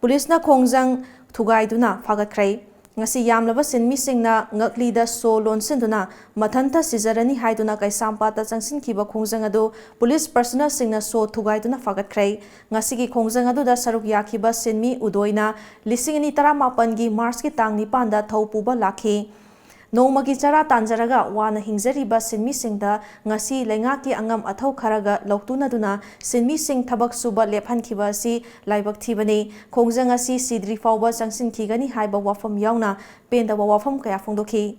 ꯄꯨꯂꯤꯁꯅ ꯈꯣꯡꯖꯪ ꯊꯨꯒꯥꯏꯗꯨꯅ ꯐꯥꯒꯠꯈ꯭ꯔꯦ꯫ ꯉꯁꯤ ꯌꯥꯝꯂꯕ ꯁꯤꯟꯃꯤꯁꯤꯡꯅ ꯉꯛꯂꯤꯗ ꯁꯣ ꯂꯣꯟꯁꯤꯟꯗꯨꯅ ꯃꯊꯟꯇ ꯁꯤꯖꯔꯅꯤ ꯍꯥꯏꯗꯨꯅ ꯀꯩꯁꯥꯝꯄꯥꯠꯇ ꯆꯪꯁꯤꯟꯈꯤꯕ ꯈꯣꯡꯖꯪ ꯑꯗꯨ ꯄꯨꯂꯤꯁ ꯄꯔꯁꯅꯦꯜꯁꯤꯡꯅ ꯁꯣ ꯊꯨꯒꯥꯏꯗꯨꯅ ꯐꯥꯒꯠꯈ꯭ꯔꯦ꯫ ꯉꯁꯤꯒꯤ ꯈꯣꯡꯖꯪ ꯑꯗꯨꯗ ꯁꯔꯨꯛ ꯌꯥꯈꯤꯕ ꯁꯤꯟꯃꯤ ꯎꯗꯣꯏꯅ ꯂꯤꯁꯤꯡ ꯑꯅꯤ ꯇꯔꯥꯃꯥꯄꯟꯒꯤ ꯃꯥꯔꯆꯀꯤ ꯇꯥꯡ ꯅꯤꯄꯥꯟꯗ ꯊꯧ ꯄꯨꯕ ꯂꯥꯛꯈꯤ꯫ ꯅꯣꯡꯃꯒꯤ ꯆꯔꯥ ꯇꯥꯟꯖꯔꯒ ꯋꯥꯅ ꯍꯤꯡꯖꯔꯤꯕ ꯁꯤꯟꯃꯤꯁꯤꯡꯗ ꯉꯁꯤ ꯂꯩꯉꯥꯛꯀꯤ ꯑꯉꯝ ꯑꯊꯧ ꯈꯔꯒ ꯂꯧꯇꯨꯅꯗꯨꯅ ꯁꯤꯟꯃꯤꯁꯤꯡ ꯊꯕꯛ ꯁꯨꯕ ꯂꯦꯞꯍꯟꯈꯤꯕ ꯑꯁꯤ ꯂꯥꯏꯕꯛ ꯊꯤꯕꯅꯤ꯫ ꯈꯣꯡꯖꯪ ꯑꯁꯤ ꯁꯤꯗ꯭ꯔꯤ ꯐꯥꯎꯕ ꯆꯪꯁꯤꯟꯈꯤꯒꯅꯤ ꯍꯥꯏꯕ ꯋꯥꯐꯝ ꯌꯥꯎꯅ ꯄꯦꯟꯗꯕ ꯋꯥꯐꯝ ꯀꯌꯥ ꯐꯣꯡꯗꯣꯛꯈꯤ꯫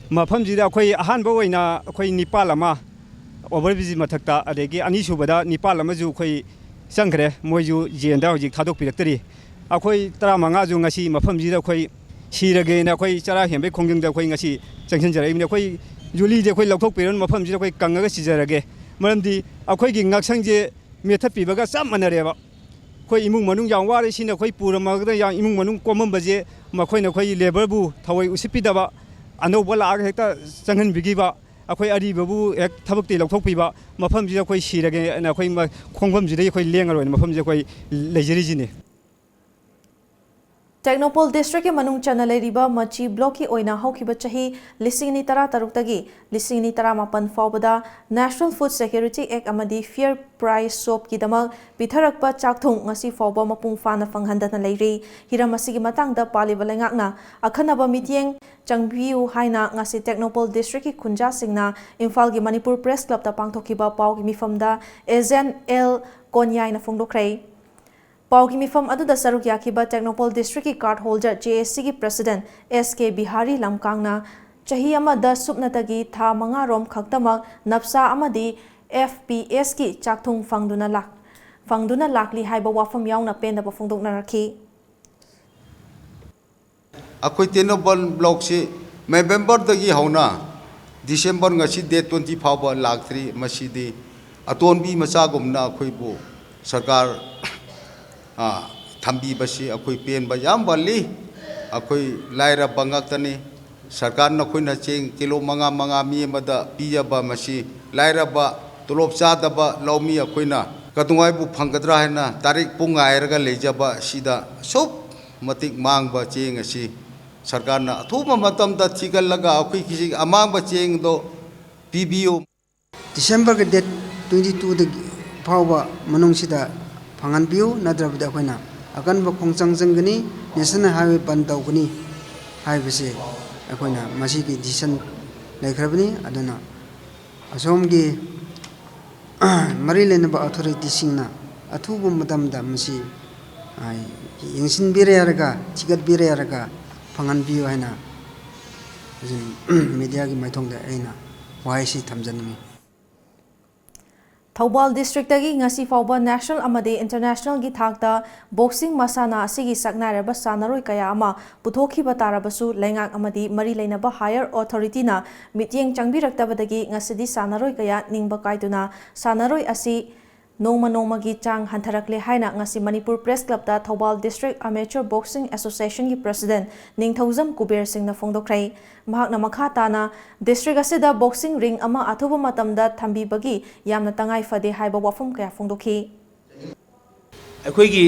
ꯃꯐꯝꯁꯤꯗ ꯑꯩꯈꯣꯏ ꯑꯍꯥꯟꯕ ꯑꯣꯏꯅ ꯑꯩꯈꯣꯏ ꯅꯤꯄꯥꯜ ꯑꯃ ꯑꯣꯚꯔ ꯕ꯭ꯔꯤꯖ ꯃꯊꯛꯇ, ꯑꯗꯒꯤ ꯑꯅꯤꯁꯨꯕꯗ ꯅꯤꯄꯥꯜ ꯑꯃꯁꯨ ꯑꯩꯈꯣꯏ ꯆꯪꯈ꯭ꯔꯦ, ꯃꯣꯏꯁꯨ ꯖꯦꯟꯗ ꯍꯧꯖꯤꯛ ꯊꯥꯗꯣꯛꯄꯤꯔꯛꯇꯔꯤ꯫ ꯑꯩꯈꯣꯏ ꯇꯔꯥꯃꯉꯥꯁꯨ ꯉꯁꯤ ꯃꯐꯝꯁꯤꯗ ꯑꯩꯈꯣꯏ ꯁꯤꯔꯒꯦꯅ ꯑꯩꯈꯣꯏ ꯆꯔꯥ ꯍꯦꯟꯕꯩ ꯈꯣꯡꯖꯪꯗ ꯑꯩꯈꯣꯏ ꯉꯁꯤ ꯆꯪꯁꯤꯟꯖꯔꯛꯏꯕꯅꯤ꯫ ꯑꯩꯈꯣꯏ ꯖꯨꯂꯤꯁꯦ ꯑꯩꯈꯣꯏ ꯂꯧꯊꯣꯛꯄꯤꯔꯅꯨ, ꯃꯐꯝꯁꯤꯗ ꯑꯩꯈꯣꯏ ꯀꯪꯉꯒ ꯁꯤꯖꯔꯒꯦ꯫ ꯃꯔꯝꯗꯤ ꯑꯩꯈꯣꯏꯒꯤ ꯉꯛꯁꯪꯁꯦ ꯃꯦꯠꯊꯠꯄꯤꯕꯒ ꯆꯞ ꯃꯥꯟꯅꯔꯦꯕ꯫ ꯑꯩꯈꯣꯏ ꯏꯃꯨꯡ ꯃꯅꯨꯡ ꯌꯥꯝ ꯋꯥꯔꯦ, ꯁꯤꯅ ꯑꯩꯈꯣꯏ ꯄꯨꯔꯝꯃꯒ ꯌꯥꯝ ꯏꯃꯨꯡ ꯃꯅꯨꯡ ꯀꯣꯝꯃꯝꯕꯁꯦ ꯃꯈꯣꯏꯅ ꯑꯩꯈꯣꯏ ꯂꯦꯕꯔꯕꯨ ꯊꯑꯣꯏ ꯎꯁꯤꯠꯄꯤꯗꯕ, ꯑꯅꯧꯕ ꯂꯥꯛꯑꯒ ꯍꯦꯛꯇ ꯆꯪꯍꯟꯕꯤꯈꯤꯕ, ꯑꯩꯈꯣꯏ ꯑꯔꯤꯕꯕꯨ ꯍꯦꯛ ꯊꯕꯛꯇꯤ ꯂꯧꯊꯣꯛꯄꯤꯕ, ꯃꯐꯝꯁꯤꯗ ꯑꯩꯈꯣꯏ ꯁꯤꯔꯒꯦꯅ ꯑꯩꯈꯣꯏ ꯃ-, ꯈꯣꯡꯐꯝꯁꯤꯗ ꯑꯩꯈꯣꯏ ꯂꯦꯡꯉꯔꯣꯏꯅ ꯃꯐꯝꯁꯤꯗ ꯑꯩꯈꯣꯏ ꯂꯩꯖꯔꯤꯁꯤꯅꯤ꯫ ꯇꯦꯡꯅꯧꯄꯜ ꯗꯤꯁꯇ꯭ꯔꯤꯛꯀꯤ ꯃꯅꯨꯡ ꯆꯟꯅ ꯂꯩꯔꯤꯕ ꯃꯆꯤ ꯕ꯭ꯂꯣꯛꯀꯤ ꯑꯣꯏꯅ ꯍꯧꯈꯤꯕ ꯆꯍꯤ ꯂꯤꯁꯤꯡ ꯑꯅꯤ ꯇꯔꯥꯇꯔꯨꯛꯇꯒꯤ ꯂꯤꯁꯤꯡ ꯑꯅꯤ ꯇꯔꯥꯃꯥꯄꯟ ꯐꯥꯎꯕꯗ National Food Security Act ꯑꯃꯗꯤ Fair Price Shopꯀꯤꯗꯃꯛ ꯄꯤꯊꯔꯛꯄ ꯆꯥꯛꯊꯨꯡ ꯉꯁꯤ ꯐꯥꯎꯕ ꯃꯄꯨꯡ ꯐꯥꯅ ꯐꯪꯍꯟꯗꯅ ꯂꯩꯔꯤ꯫ ꯍꯤꯔꯝ ꯑꯁꯤꯒꯤ ꯃꯇꯥꯡꯗ ꯄꯥꯜꯂꯤꯕ ꯂꯩꯉꯥꯛꯅ ꯑꯈꯟꯅꯕ ꯃꯤꯠꯌꯦꯡ ꯆꯪꯕꯤꯌꯨ ꯍꯥꯏꯅ ꯉꯁꯤ ꯇꯦꯡꯅꯧꯄꯜ ꯗꯤꯁꯇ꯭ꯔꯤꯛꯀꯤ ꯈꯨꯟꯖꯥꯁꯤꯡꯅ ꯏꯝꯐꯥꯜꯒꯤ ꯃꯅꯤꯄꯨꯔ ꯄ꯭ꯔꯦꯁ ꯀ꯭ꯂꯕꯇ ꯄꯥꯡꯊꯣꯛꯈꯤꯕ ꯄꯥꯎꯒꯤ ꯃꯤꯐꯝꯗ ꯑꯦꯖꯦꯟ ꯑꯦꯜ ꯀꯣꯟꯌꯥꯏꯅ ꯐꯣꯡꯗꯣꯛꯈ꯭ꯔꯦ꯫ ꯄꯥꯎꯒꯤ ꯃꯤꯐꯝ ꯑꯗꯨꯗ ꯁꯔꯨꯛ ꯌꯥꯈꯤꯕ ꯇꯦꯡꯅꯧꯄꯜ ꯗꯤꯁꯇ꯭ꯔꯤꯛꯀꯤ ꯀꯥꯔꯗ ꯍꯣꯜꯗꯔ JACꯒꯤ ꯄ꯭ꯔꯁꯤꯗꯦꯟꯠ S K ꯕꯤꯍꯥꯔꯤ ꯂꯝꯀꯥꯡꯅ ꯆꯍꯤ ꯑꯃꯗ ꯁꯨꯞꯅꯇꯒꯤ ꯊꯥ ꯃꯉꯥꯔꯣꯝ ꯈꯛꯇꯃꯛ ꯅꯞꯁꯥ ꯑꯃꯗꯤ FPSꯀꯤ ꯆꯥꯛꯊꯨꯡ ꯐꯪꯗꯨꯅ ꯂꯥꯛ-, ꯐꯪꯗꯨꯅ ꯂꯥꯛꯂꯤ ꯍꯥꯏꯕ ꯋꯥꯐꯝ ꯌꯥꯎꯅ ꯄꯦꯟꯗꯕ ꯐꯣꯡꯗꯣꯛꯅꯔꯛꯈꯤ꯫ ꯑꯩꯈꯣꯏ ꯇꯦꯡꯅꯧꯄꯜ ꯕ꯭ꯂꯣꯛꯁꯤ ꯅꯕꯦꯝꯕꯔꯗꯒꯤ ꯍꯧꯅ ꯗꯤꯁꯦꯝꯕꯔ ꯉꯁꯤ date twenty ꯐꯥꯎꯕ ꯂꯥꯛꯇ꯭ꯔꯤ꯫ ꯃꯁꯤꯗꯤ ꯑꯇꯣꯟꯕꯤ ꯃꯆꯥꯒꯨꯝꯅ ꯑꯩꯈꯣꯏꯕꯨ ꯁꯔꯀꯥꯔ, ꯑ, ꯊꯝꯕꯤꯕꯁꯤ ꯑꯩꯈꯣꯏ ꯄꯦꯟꯕ ꯌꯥꯝ ꯋꯥꯠꯂꯤ꯫ ꯑꯩꯈꯣꯏ ꯂꯥꯏꯔꯕ ꯉꯥꯛꯇꯅꯤ꯫ ꯁꯔꯀꯥꯔ ꯅꯈꯣꯏꯅ ꯆꯦꯡ ꯀꯤꯂꯣ ꯃꯉꯥ ꯃꯉꯥ ꯃꯤ ꯑꯃꯗ ꯄꯤꯖꯕ, ꯃꯁꯤ ꯂꯥꯏꯔꯕ, ꯇꯣꯂꯣꯞ ꯆꯥꯗꯕ ꯂꯧꯃꯤ ꯑꯩꯈꯣꯏꯅ ꯀꯩꯗꯧꯉꯩꯕꯨ ꯐꯪꯒꯗ꯭ꯔꯥ ꯍꯥꯏꯅ ꯇꯥꯔꯤꯛ ꯄꯨꯡ ꯉꯥꯏꯔꯒ ꯂꯩꯖꯕ ꯑꯁꯤꯗ ꯑꯁꯨꯛ ꯃꯇꯤꯛ ꯃꯥꯡꯕ ꯆꯦꯡ ꯑꯁꯤ ꯁꯔꯀꯥꯔꯅ ꯑꯊꯨꯕ ꯃꯇꯝꯗ ꯊꯤꯒꯠꯂꯒ ꯑꯩꯈꯣꯏꯒꯤ ꯑꯃꯥꯡꯕ ꯆꯦꯡꯗꯣ ꯄꯤꯕꯤꯌꯨ꯫ ꯗꯤꯁꯦꯝꯕꯔꯒꯤ date twenty twoꯗꯒꯤ ꯐꯥꯎꯕ ꯃꯅꯨꯡꯁꯤꯗ ꯐꯪꯍꯟꯕꯤꯌꯨ, ꯅꯠꯇ꯭ꯔꯕꯗꯤ ꯑꯩꯈꯣꯏꯅ ꯑꯀꯟꯕ ꯈꯣꯡꯖꯪ ꯆꯪꯒꯅꯤ, National Highway ꯕꯟ ꯇꯧꯒꯅꯤ ꯍꯥꯏꯕꯁꯦ ꯑꯩꯈꯣꯏꯅ ꯃꯁꯤꯒꯤ decision ꯂꯩꯈ꯭ꯔꯕꯅꯤ꯫ ꯑꯗꯨꯅ ꯑꯁꯣꯝꯒꯤ ꯃꯔꯤ ꯂꯩꯅꯕ ꯑꯣꯊꯣꯔꯤꯇꯤꯁꯤꯡꯅ ꯑꯊꯨꯕ ꯃꯇꯝꯗ ꯃꯁꯤ ꯌꯦꯡꯁꯤꯟꯕꯤꯔꯦ ꯍꯥꯏꯔꯒ, ꯊꯤꯒꯠꯄꯤꯔꯦ ꯍꯥꯏꯔꯒ ꯐꯪꯍꯟꯕꯤꯌꯨ ꯍꯥꯏꯅ ꯃꯤꯗꯤꯌꯥꯒꯤ ꯃꯥꯏꯊꯣꯡꯗ ꯑꯩꯅ ꯋꯥꯍꯩꯁꯤ ꯊꯝꯖꯅꯤꯡꯏ꯫ ꯊꯧꯕꯥꯜ ꯗꯤꯁꯇ꯭ꯔꯤꯛꯇꯒꯤ ꯉꯁꯤ ꯐꯥꯎꯕ ꯅꯦꯁꯅꯦꯜ ꯑꯃꯗꯤ ꯏꯟꯇꯔꯅꯦꯁꯅꯦꯜꯒꯤ ꯊꯥꯛꯇ ꯕꯣꯛꯁꯤꯡ ꯃꯁꯥꯟꯅ ꯑꯁꯤꯒꯤ ꯁꯛꯅꯥꯏꯔꯕ ꯁꯥꯟꯅꯔꯣꯏ ꯀꯌꯥ ꯑꯃ ꯄꯨꯊꯣꯛꯈꯤꯕ ꯇꯥꯔꯕꯁꯨ, ꯂꯩꯉꯥꯛ ꯑꯃꯗꯤ ꯃꯔꯤ ꯂꯩꯅꯕ ꯍꯥꯌꯔ ꯑꯣꯊꯣꯔꯤꯇꯤꯅ ꯃꯤꯠꯌꯦꯡ ꯆꯪꯕꯤꯔꯛꯇꯕꯗꯒꯤ ꯉꯁꯤꯗꯤ ꯁꯥꯟꯅꯔꯣꯏ ꯀꯌꯥ ꯅꯤꯡꯕ ꯀꯥꯏꯗꯨꯅ ꯁꯥꯟꯅꯔꯣꯏ ꯑꯁꯤ ꯅꯣꯡꯃ ꯅꯣꯡꯃꯒꯤ ꯆꯥꯡ ꯍꯟꯊꯔꯛꯂꯦ ꯍꯥꯏꯅ ꯉꯁꯤ ꯃꯅꯤꯄꯨꯔ ꯄ꯭ꯔꯦꯁ ꯀ꯭ꯂꯕꯇ ꯊꯧꯕꯥꯜ ꯗꯤꯁꯇ꯭ꯔꯤꯛ ꯑꯃꯦꯆꯔ ꯕꯣꯛꯁꯤꯡ ꯑꯦꯁꯣꯁꯤꯌꯦꯁꯟꯒꯤ ꯄ꯭ꯔꯁꯤꯗꯦꯟ ꯅꯤꯡꯊꯧꯖꯝ ꯀꯨꯕꯦꯔ ꯁꯤꯡꯅ ꯐꯣꯡꯗꯣꯛꯈ꯭ꯔꯦ꯫ ꯃꯍꯥꯛꯅ ꯃꯈꯥ ꯇꯥꯅ ꯗꯤꯁꯇ꯭ꯔꯤꯛ ꯑꯁꯤꯗ ꯕꯣꯛꯁꯤꯡ ꯔꯤꯡ ꯑꯃ ꯑꯊꯨꯕ ꯃꯇꯝꯗ ꯊꯝꯕꯤꯕꯒꯤ ꯌꯥꯝꯅ ꯇꯉꯥꯏ ꯐꯗꯦ ꯍꯥꯏꯕ ꯋꯥꯐꯝ ꯀꯌꯥ ꯐꯣꯡꯗꯣꯛꯈꯤ꯫ ꯑꯩꯈꯣꯏꯒꯤ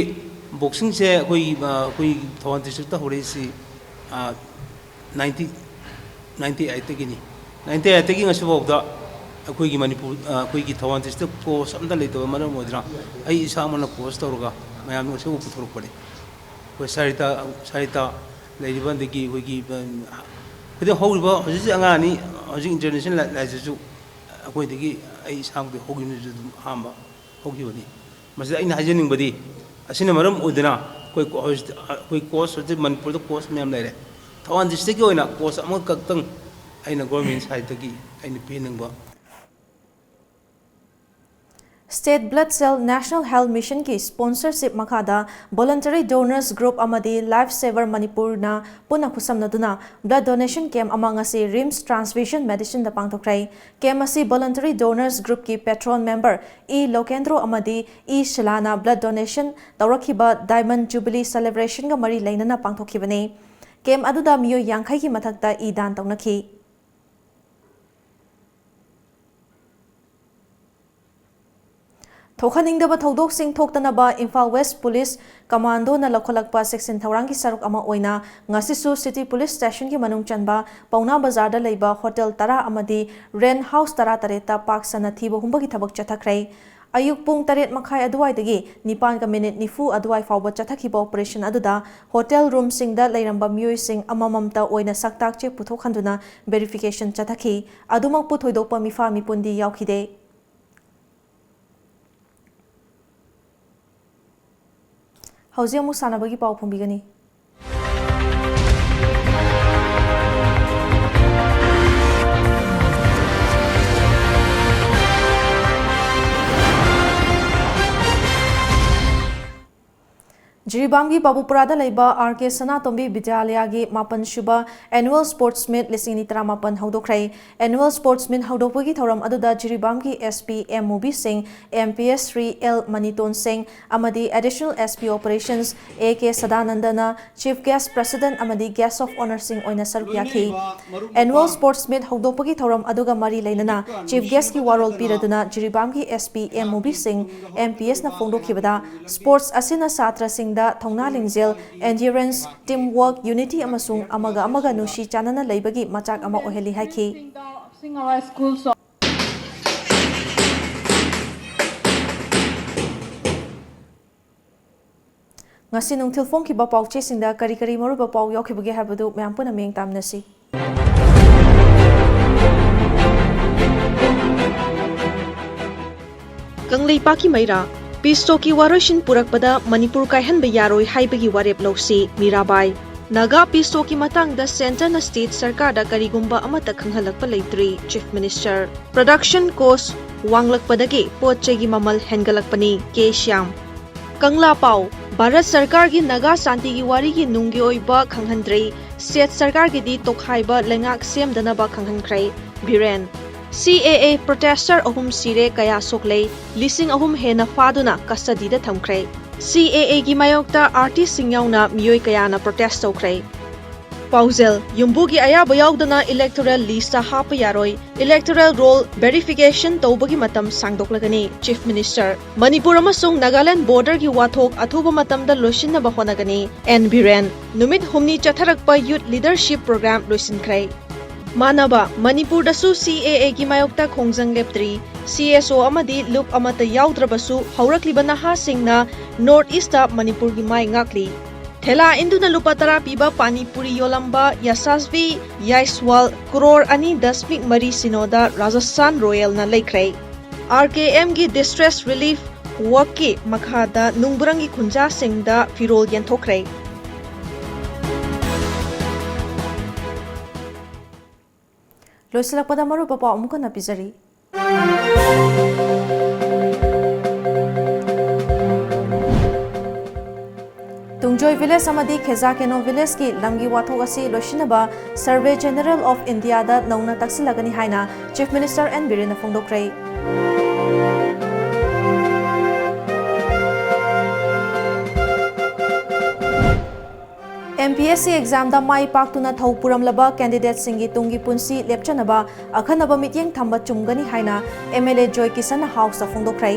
ꯕꯣꯛꯁꯤꯡꯁꯦ ꯑꯩꯈꯣꯏ, ꯑ, ꯑꯩꯈꯣꯏ ꯊꯧꯕꯥꯜ ꯗꯤꯁꯇ꯭ꯔꯤꯛꯇ ꯍꯧꯔꯛꯏꯁꯤ, ꯑ, ꯅꯥꯏꯟꯇꯤ, ꯅꯥꯏꯟꯇꯤ ꯑꯩꯠꯇꯒꯤꯅꯤ꯫ ꯅꯥꯏꯟꯇꯤ ꯑꯩꯠꯇꯒꯤ ꯉꯁꯤꯐꯥꯎꯗ ꯑꯩꯈꯣꯏꯒꯤ ꯃꯅꯤꯄꯨꯔ, ꯑ, ꯑꯩꯈꯣꯏꯒꯤ ꯊꯧꯕꯥꯜ ꯗꯤꯁꯇ꯭ꯔꯤꯛ ꯀꯣꯆ ꯑꯝꯇ ꯂꯩꯇꯕ ꯃꯔꯝ ꯑꯣꯏꯗꯨꯅ ꯑꯩ ꯏꯁꯥꯃꯛꯅ ꯀꯣꯆ ꯇꯧꯔꯒ ꯃꯌꯥꯝ ꯉꯁꯤꯐꯥꯎ ꯄꯨꯊꯣꯔꯛꯄꯅꯤ꯫ ꯑꯩꯈꯣꯏ ꯁꯥꯔꯤꯇꯥ, ꯁꯥꯔꯤꯇꯥ ꯂꯩꯔꯤꯕ, ꯑꯗꯒꯤ ꯑꯩꯈꯣꯏꯒꯤ, ꯑ, ꯍꯧꯖꯤꯛ ꯍꯧꯔꯤꯕ ꯍꯧꯖꯤꯛ ꯍꯧꯖꯤꯛ ꯑꯉꯥꯡ ꯑꯅꯤ ꯍꯧꯖꯤꯛ ꯏꯟꯇꯔꯅꯦꯁꯅꯦꯜ ꯂꯥꯏ-, ꯂꯥꯏꯁꯤꯁꯨ ꯑꯩꯈꯣꯏꯗꯒꯤ ꯑꯩ ꯏꯁꯥꯃꯛꯇꯤ ꯍꯧꯈꯤꯕꯅꯁꯨ ꯑꯗꯨꯝ ꯑꯍꯥꯟꯕ ꯍꯧꯈꯤꯕꯅꯤ꯫ ꯃꯁꯤꯗ ꯑꯩꯅ ꯍꯥꯏꯖꯅꯤꯡꯕꯗꯤ, ꯑꯁꯤꯅ ꯃꯔꯝ ꯑꯣꯏꯗꯨꯅ ꯑꯩꯈꯣꯏ ꯀꯣ-, ꯍꯧꯖꯤꯛ ꯑꯩꯈꯣꯏ ꯀꯣꯆ ꯍꯧꯖꯤꯛ ꯃꯅꯤꯄꯨꯔꯗ ꯀꯣꯆ ꯃꯌꯥꯝ ꯂꯩꯔꯦ꯫ ꯊꯧꯕꯥꯜ ꯗꯤꯁꯇ꯭ꯔꯤꯛꯀꯤ ꯑꯣꯏꯅ ꯀꯣꯆ ꯑꯃꯈꯛꯇꯪ ꯑꯩꯅ ꯒꯣꯔꯃꯦꯟ ꯁꯥꯏꯠꯇꯒꯤ ꯑꯩꯅ ꯄꯤꯍꯟꯅꯤꯡꯕ꯫ State Blood Cell National Health Missionꯒꯤ sponsorship ꯃꯈꯥꯗ voluntary donors group ꯑꯃꯗꯤ Life Saver ꯃꯅꯤꯄꯨꯔꯅ ꯄꯨꯟꯅ ꯈꯨꯠꯁꯝꯅꯗꯨꯅ blood donation camp ꯑꯃ ꯉꯁꯤ RIMS Transfusion Medicineꯗ ꯄꯥꯡꯊꯣꯛꯈ꯭ꯔꯦ꯫ Camp ꯑꯁꯤ voluntary donors groupꯀꯤ patron member E ꯂꯣꯀꯦꯟꯗ꯭ꯔꯣ ꯑꯃꯗꯤ ꯏ ꯁꯤꯂꯥꯅ blood donation ꯇꯧꯔꯛꯈꯤꯕ Diamond Jubilee celebrationꯒ ꯃꯔꯤ ꯂꯩꯅꯅ ꯄꯥꯡꯊꯣꯛꯈꯤꯕꯅꯤ꯫ Camp ꯑꯗꯨꯗ ꯃꯤꯑꯣꯏ ꯌꯥꯡꯈꯩꯒꯤ ꯃꯊꯛꯇ ꯏ ꯗꯥꯟ ꯇꯧꯅꯈꯤ꯫ ꯊꯣꯛꯍꯟꯅꯤꯡꯗꯕ ꯊꯧꯗꯣꯛꯁꯤꯡ ꯊꯣꯛꯇꯅꯕ ꯏꯝꯐꯥꯜ ꯋꯦꯁ ꯄꯨꯂꯤꯁ ꯀꯃꯥꯟꯗꯣꯅ ꯂꯧꯈꯠꯂꯛꯄ ꯆꯦꯛꯁꯤꯟ ꯊꯧꯔꯥꯡꯒꯤ ꯁꯔꯨꯛ ꯑꯃ ꯑꯣꯏꯅ ꯉꯁꯤꯁꯨ ꯁꯤꯇꯤ ꯄꯨꯂꯤꯁ ꯁ꯭ꯇꯦꯁꯟꯒꯤ ꯃꯅꯨꯡ ꯆꯟꯕ ꯄꯥꯎꯅꯥ ꯕꯖꯥꯔꯗ ꯂꯩꯕ ꯍꯣꯇꯦꯜ ꯇꯔꯥ ꯑꯃꯗꯤ ꯔꯦꯟꯠ ꯍꯥꯎꯁ ꯇꯔꯥ ꯇꯔꯦꯠꯇ ꯄꯥꯛ ꯁꯟꯅ ꯊꯤꯕ ꯍꯨꯝꯕꯒꯤ ꯊꯕꯛ ꯆꯠꯊꯈ꯭ꯔꯦ꯫ ꯑꯌꯨꯛ ꯄꯨꯡ ꯇꯔꯦꯠ ꯃꯈꯥꯏ ꯑꯗꯨꯋꯥꯏꯗꯒꯤ ꯅꯤꯄꯥꯟꯒ ꯃꯤꯅꯤꯠ ꯅꯤꯐꯨ ꯑꯗꯨꯋꯥꯏ ꯐꯥꯎꯕ ꯆꯠꯊꯈꯤꯕ ꯑꯣꯄꯔꯦꯁꯟ ꯑꯗꯨꯗ ꯍꯣꯇꯦꯜ ꯔꯨꯝꯁꯤꯡꯗ ꯂꯩꯔꯝꯕ ꯃꯤꯑꯣꯏꯁꯤꯡ ꯑꯃꯃꯝꯇ ꯑꯣꯏꯅ ꯁꯛꯇꯥꯛ ꯆꯦ ꯄꯨꯊꯣꯛꯍꯟꯗꯨꯅ ꯚꯦꯔꯤꯐꯤꯀꯦꯁꯟ ꯆꯠꯊꯈꯤ꯫ ꯑꯗꯨꯃꯛꯄꯨ ꯊꯣꯏꯗꯣꯛꯄ ꯃꯤꯐꯥ ꯃꯤꯄꯨꯟꯗꯤ ꯌꯥꯎꯈꯤꯗꯦ꯫ ꯍꯧꯖꯤꯛ ꯑꯃꯨꯛ ꯁꯥꯟꯅꯕꯒꯤ ꯄꯥꯎ ꯐꯣꯡꯕꯤꯒꯅꯤ꯫ ꯖꯤꯔꯤꯕꯥꯝꯒꯤ ꯕꯥꯕꯨꯄꯨꯔꯥꯗ ꯂꯩꯕ ꯑꯥꯔ ꯀꯦ ꯁꯅꯥꯇꯣꯝꯕꯤ ꯕꯤꯗ꯭ꯌꯥꯂꯌꯥꯒꯤ ꯃꯥꯄꯟ ꯁꯨꯕ Annual Sports Meet ꯂꯤꯁꯤꯡ ꯑꯅꯤ ꯇꯔꯥꯃꯥꯄꯟ ꯍꯧꯗꯣꯛꯈ꯭ꯔꯦ꯫ Annual Sports Meet ꯍꯧꯗꯣꯛꯄꯒꯤ ꯊꯧꯔꯝ ꯑꯗꯨꯗ ꯖꯤꯔꯤꯕꯥꯝꯒꯤ S P M ꯃꯨꯕꯤ ꯁꯤꯡ, M P S Shri L Maniton Singh ꯑꯃꯗꯤ Additional S P Operations A K ꯁꯗꯥꯅꯟꯗꯅ Chief Guest, President ꯑꯃꯗꯤ Guest of Honourꯁꯤꯡ ꯑꯣꯏꯅ ꯁꯔꯨꯛ ꯌꯥꯈꯤ꯫ Annual Sports Meet ꯍꯧꯗꯣꯛꯄꯒꯤ ꯊꯧꯔꯝ ꯑꯗꯨꯒ ꯃꯔꯤ ꯂꯩꯅꯅ Chief Guestꯀꯤ ꯋꯥꯔꯣꯜ ꯄꯤꯔꯗꯨꯅ ꯖꯤꯔꯤꯕꯥꯝꯒꯤ S P M ꯃꯨꯕꯤ ꯁꯤꯡ, M P Sꯅ ꯐꯣꯡꯗꯣꯛꯈꯤꯕꯗ, Sports ꯑꯁꯤꯅ ꯁꯥꯇ꯭ꯔꯁꯤꯡꯗ ꯊꯧꯅꯥ ꯂꯤꯡꯖꯦꯜ, Endurance, Team Work, Unity ꯑꯃꯁꯨꯡ ꯑꯃꯒ ꯑꯃꯒ ꯅꯨꯡꯁꯤ ꯆꯥꯟꯅꯅ ꯂꯩꯕꯒꯤ ꯃꯆꯥꯛ ꯑꯃ ꯑꯣꯏꯍꯜꯂꯤ ꯍꯥꯏꯈꯤ꯫ ꯉꯁꯤ ꯅꯨꯡꯊꯤꯜ ꯐꯣꯡꯈꯤꯕ ꯄꯥꯎꯆꯦꯁꯤꯡꯗ ꯀꯔꯤ ꯀꯔꯤ ꯃꯔꯨꯑꯣꯏꯕ ꯄꯥꯎ ꯌꯥꯎꯈꯤꯕꯒꯦ ꯍꯥꯏꯕꯗꯨ ꯃꯌꯥꯝ ꯄꯨꯟꯅ ꯃꯤꯠꯌꯦꯡ ꯇꯥꯃꯤꯟꯅꯁꯤ꯫ ꯀꯪꯂꯩꯄꯥꯛꯀꯤ ꯃꯩꯔꯥ, peace talkꯀꯤ ꯋꯥꯔꯣꯏꯁꯤꯟ ꯄꯨꯔꯛꯄꯗ ꯃꯅꯤꯄꯨꯔ ꯀꯥꯏꯍꯟꯕ ꯌꯥꯔꯣꯏ ꯍꯥꯏꯕꯒꯤ ꯋꯥꯔꯦꯞ ꯂꯧꯁꯤ, ꯃꯤꯔꯥꯕꯥꯏ꯫ ꯅꯥꯒꯥ peace talkꯀꯤ ꯃꯇꯥꯡꯗ centreꯅ state ꯁꯔꯀꯥꯔꯗ ꯀꯔꯤꯒꯨꯝꯕ ꯑꯃꯠꯇ ꯈꯪꯍꯜꯂꯛꯄ ꯂꯩꯇ꯭ꯔꯤ, Chief Minister꯫ Production cost ꯋꯥꯡꯂꯛꯄꯗꯒꯤ ꯄꯣꯠ ꯆꯩꯒꯤ ꯃꯃꯜ ꯍꯦꯟꯒꯠꯂꯛꯄꯅꯤ, ꯀꯦ ꯁ꯭ꯌꯥꯝ꯫ ꯀꯪꯂꯥ ꯄꯥꯎ, ꯚꯥꯔꯠ ꯁꯔꯀꯥꯔꯒꯤ ꯅꯥꯒꯥ ꯁꯥꯟꯇꯤꯒꯤ ꯋꯥꯔꯤꯒꯤ ꯅꯨꯡꯒꯤ ꯑꯣꯏꯕ ꯈꯪꯍꯟꯗ꯭ꯔꯦ, state ꯁꯔꯀꯥꯔꯒꯤꯗꯤ ꯇꯣꯈꯥꯏꯕ ꯂꯩꯉꯥꯛ ꯁꯦꯝꯗꯅꯕ ꯈꯪꯍꯟꯈ꯭ꯔꯦ, Biren. C A A protester ꯑꯍꯨꯝ ꯁꯤꯔꯦ, ꯀꯌꯥ ꯁꯣꯛꯂꯦ, ꯂꯤꯁꯤꯡ ꯑꯍꯨꯝ ꯍꯦꯟꯅ ꯐꯥꯗꯨꯅ custodyꯗ ꯊꯝꯈ꯭ꯔꯦ꯫ C A Aꯒꯤ ꯃꯥꯌꯣꯛꯇ artistꯁꯤꯡ ꯌꯥꯎꯅ ꯃꯤꯑꯣꯏ ꯀꯌꯥꯅ protest ꯇꯧꯈ꯭ꯔꯦ꯫ ꯄꯥꯎꯖꯦꯜ, ꯌꯨꯝꯕꯨꯒꯤ ꯑꯌꯥꯕ ꯌꯥꯎꯗꯅ electoral listꯇ ꯍꯥꯞꯄ ꯌꯥꯔꯣꯏ, electoral roll verification ꯇꯧꯕꯒꯤ ꯃꯇꯝ ꯁꯥꯡꯗꯣꯛꯂꯒꯅꯤ, Chief Minister꯫ ꯃꯅꯤꯄꯨꯔ ꯑꯃꯁꯨꯡ ꯅꯥꯒꯥꯂꯦꯟꯗ borderꯒꯤ ꯋꯥꯊꯣꯛ ꯑꯊꯨꯕ ꯃꯇꯝꯗ ꯂꯣꯏꯁꯤꯟꯅꯕ ꯍꯣꯠꯅꯒꯅꯤ, ꯑꯦꯟ ꯕꯤꯔꯦꯟ꯫ ꯅꯨꯃꯤꯠ ꯍꯨꯝꯅꯤ ꯆꯠꯊꯔꯛꯄ Youth Leadership Program ꯂꯣꯏꯁꯤꯟꯈ꯭ꯔꯦ꯫ ꯃꯥꯟꯅꯕ, ꯃꯅꯤꯄꯨꯔꯗꯁꯨ C A Aꯒꯤ ꯃꯥꯌꯣꯛꯇ ꯈꯣꯡꯖꯪ ꯂꯦꯞꯇ꯭ꯔꯤ꯫ C S O ꯑꯃꯗꯤ ꯂꯨꯞ ꯑꯃꯠꯇ ꯌꯥꯎꯗ꯭ꯔꯕꯁꯨ ꯍꯧꯔꯛꯂꯤꯕ ꯅꯍꯥꯁꯤꯡꯅ North Eastꯇ ꯃꯅꯤꯄꯨꯔꯒꯤ ꯃꯥꯏ ꯉꯥꯛꯂꯤ꯫ ꯊꯦꯂꯥ ꯏꯟꯗꯨꯅ ꯂꯨꯄꯥ ꯇꯔꯥ ꯄꯤꯕ ꯄꯥꯅꯤ ꯄꯨꯔꯤ ꯌꯣꯜꯂꯝꯕ ꯌꯥꯁꯥꯁ꯭ꯚꯤ ꯌꯥꯏꯁ꯭ꯋꯥꯜ ꯀ꯭ꯔꯣꯔ ꯑꯅꯤ ꯗꯁꯃꯤꯛ ꯃꯔꯤ ꯁꯤꯅꯣꯗ ꯔꯥꯖꯁꯊꯥꯟ ꯔꯣꯌꯦꯜꯅ ꯂꯩꯈ꯭ꯔꯦ꯫ R K Mꯒꯤ distress relief workꯀꯤ ꯃꯈꯥꯗ ꯅꯨꯡꯕ꯭ꯔꯪꯒꯤ ꯈꯨꯟꯖꯥꯁꯤꯡꯗ ꯐꯤꯔꯣꯜ ꯌꯦꯟꯊꯣꯛꯈ꯭ꯔꯦ꯫ ꯂꯣꯏꯁꯤꯜꯂꯛꯄꯗ ꯃꯔꯨꯑꯣꯏꯕ ꯄꯥꯎ ꯑꯃꯨꯛ ꯍꯟꯅ ꯄꯤꯖꯔꯤ꯫ ꯇꯨꯡꯖꯣꯏ ꯚꯤꯂꯦꯖ ꯑꯃꯗꯤ ꯈꯦꯖꯥ ꯀꯦꯅꯣ ꯚꯤꯂꯦꯖꯀꯤ ꯂꯝꯒꯤ ꯋꯥꯊꯣꯛ ꯑꯁꯤ ꯂꯣꯏꯁꯤꯟꯅꯕ Survey General of India ꯗ ꯅꯧꯅ ꯇꯛꯁꯤꯜꯂꯒꯅꯤ ꯍꯥꯏꯅ Chief Minister N ꯕꯤꯔꯦꯟꯅ ꯐꯣꯡꯗꯣꯛꯈ꯭ꯔꯦ꯫ M P S C exam ꯗ ꯃꯥꯏ ꯄꯥꯛꯇꯨꯅ ꯊꯧ ꯄꯨꯔꯝꯂꯕ candidate ꯁꯤꯡꯒꯤ ꯇꯨꯡꯒꯤ ꯄꯨꯟꯁꯤ ꯂꯦꯞꯆꯅꯕ ꯑꯈꯟꯅꯕ ꯃꯤꯠꯌꯦꯡ ꯊꯝꯕ ꯆꯨꯝꯒꯅꯤ ꯍꯥꯏꯅ M L A joy ꯀꯤꯁꯟꯅ House ꯇ ꯐꯣꯡꯗꯣꯛꯈ꯭ꯔꯦ꯫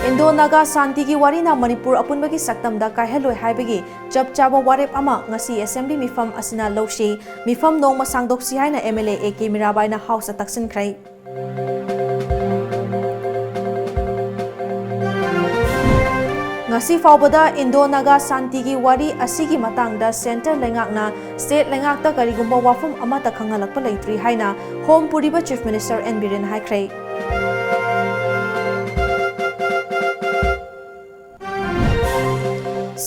ꯏꯟꯗꯣ ꯅꯥꯒꯥ ꯁꯥꯟꯇꯤꯒꯤ ꯋꯥꯔꯤꯅ ꯃꯅꯤꯄꯨꯔ ꯑꯄꯨꯟꯕꯒꯤ ꯁꯛꯇꯝꯗ ꯀꯥꯏꯍꯜꯂꯣꯏ ꯍꯥꯏꯕꯒꯤ ꯆꯞ ꯆꯥꯕ ꯋꯥꯔꯦꯞ ꯑꯃ ꯉꯁꯤ Assembly ꯃꯤꯐꯝ ꯑꯁꯤꯅ ꯂꯧꯁꯤ꯫ ꯃꯤꯐꯝ ꯅꯣꯡꯃ ꯁꯥꯡꯗꯣꯛꯁꯤ ꯍꯥꯏꯅ M L A A K ꯃꯤꯔꯥꯕꯥꯏꯅ House ꯇ ꯇꯛꯁꯤꯟꯈ꯭ꯔꯦ꯫ ꯉꯁꯤ ꯐꯥꯎꯕꯗ ꯏꯟꯗꯣ ꯅꯥꯒꯥ ꯁꯥꯟꯇꯤꯒꯤ ꯋꯥꯔꯤ ꯑꯁꯤꯒꯤ ꯃꯇꯥꯡꯗ Centre ꯂꯩꯉꯥꯛꯅ State ꯂꯩꯉꯥꯛꯇ ꯀꯔꯤꯒꯨꯝꯕ ꯋꯥꯐꯝ ꯑꯃꯠꯇ ꯈꯪꯍꯜꯂꯛꯄ ꯂꯩꯇ꯭ꯔꯤ ꯍꯥꯏꯅ Home ꯄꯨꯔꯤꯕ Chief Minister N ꯕꯤꯔꯦꯟ ꯍꯥꯏꯈ꯭ꯔꯦ꯫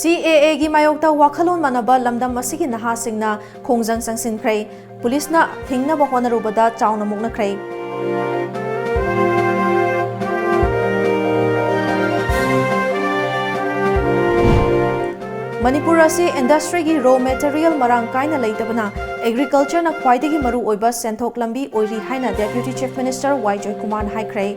C A A ꯒꯤ ꯃꯥꯌꯣꯛꯇ ꯋꯥꯈꯜꯂꯣꯟ ꯃꯥꯟꯅꯕ ꯂꯝꯗꯝ ꯑꯁꯤꯒꯤ ꯅꯍꯥꯁꯤꯡꯅ ꯈꯣꯡꯖꯪ ꯆꯪꯁꯤꯟꯈ꯭ꯔꯦ꯫ ꯄꯨꯂꯤꯁꯅ ꯊꯤꯡꯅꯕ ꯍꯣꯠꯅꯔꯨꯕꯗ ꯆꯥꯎꯅ ꯃꯨꯛꯅꯈ꯭ꯔꯦ꯫ ꯃꯅꯤꯄꯨꯔ ꯑꯁꯤ industry ꯒꯤ raw material ꯃꯔꯥꯡ ꯀꯥꯏꯅ ꯂꯩꯇꯕꯅ agriculture ꯅ ꯈ꯭ꯋꯥꯏꯗꯒꯤ ꯃꯔꯨ ꯑꯣꯏꯕ ꯁꯦꯟꯊꯣꯛ ꯂꯝꯕꯤ ꯑꯣꯏꯔꯤ ꯍꯥꯏꯅ Deputy Chief Minister ꯋꯥꯏ ꯖꯣꯏꯀꯨꯃꯥꯔꯅ ꯍꯥꯏꯈ꯭ꯔꯦ꯫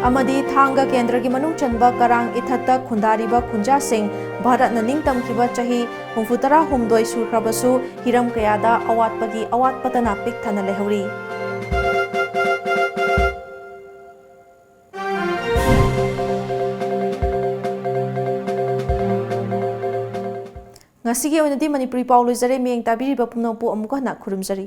ꯑꯃꯗꯤ ꯊꯥꯡꯒ ꯀꯦꯟꯗ꯭ꯔꯒꯤ ꯃꯅꯨꯡ ꯆꯟꯕ ꯀꯔꯥꯡ ꯏꯊꯠꯇ ꯈꯨꯟꯗꯥꯔꯤꯕ ꯈꯨꯟꯖꯥꯁꯤꯡ ꯚꯥꯔꯠꯅ ꯅꯤꯡꯇꯝꯈꯤꯕ ꯆꯍꯤ ꯍꯨꯝꯐꯨꯇꯔꯥ ꯍꯨꯝꯗꯣꯏ ꯁꯨꯈ꯭ꯔꯕꯁꯨ ꯍꯤꯔꯝ ꯀꯌꯥꯗ ꯑꯋꯥꯠꯄꯒꯤ ꯑꯋꯥꯠꯄꯇꯅ ꯄꯤꯛ ꯊꯟꯅ ꯂꯩꯍꯧꯔꯤ꯫ ꯉꯁꯤꯒꯤ ꯑꯣꯏꯅꯗꯤ ꯃꯅꯤꯄꯨꯔꯤ ꯄꯥꯎ ꯂꯣꯏꯖꯔꯦ꯫ ꯃꯤꯠꯌꯦꯡ ꯇꯥꯕꯤꯔꯤꯕ ꯄꯨꯝꯅꯃꯛꯄꯨ ꯑꯃꯨꯛꯀ ꯍꯟꯅ ꯈꯨꯔꯨꯝꯖꯔꯤ꯫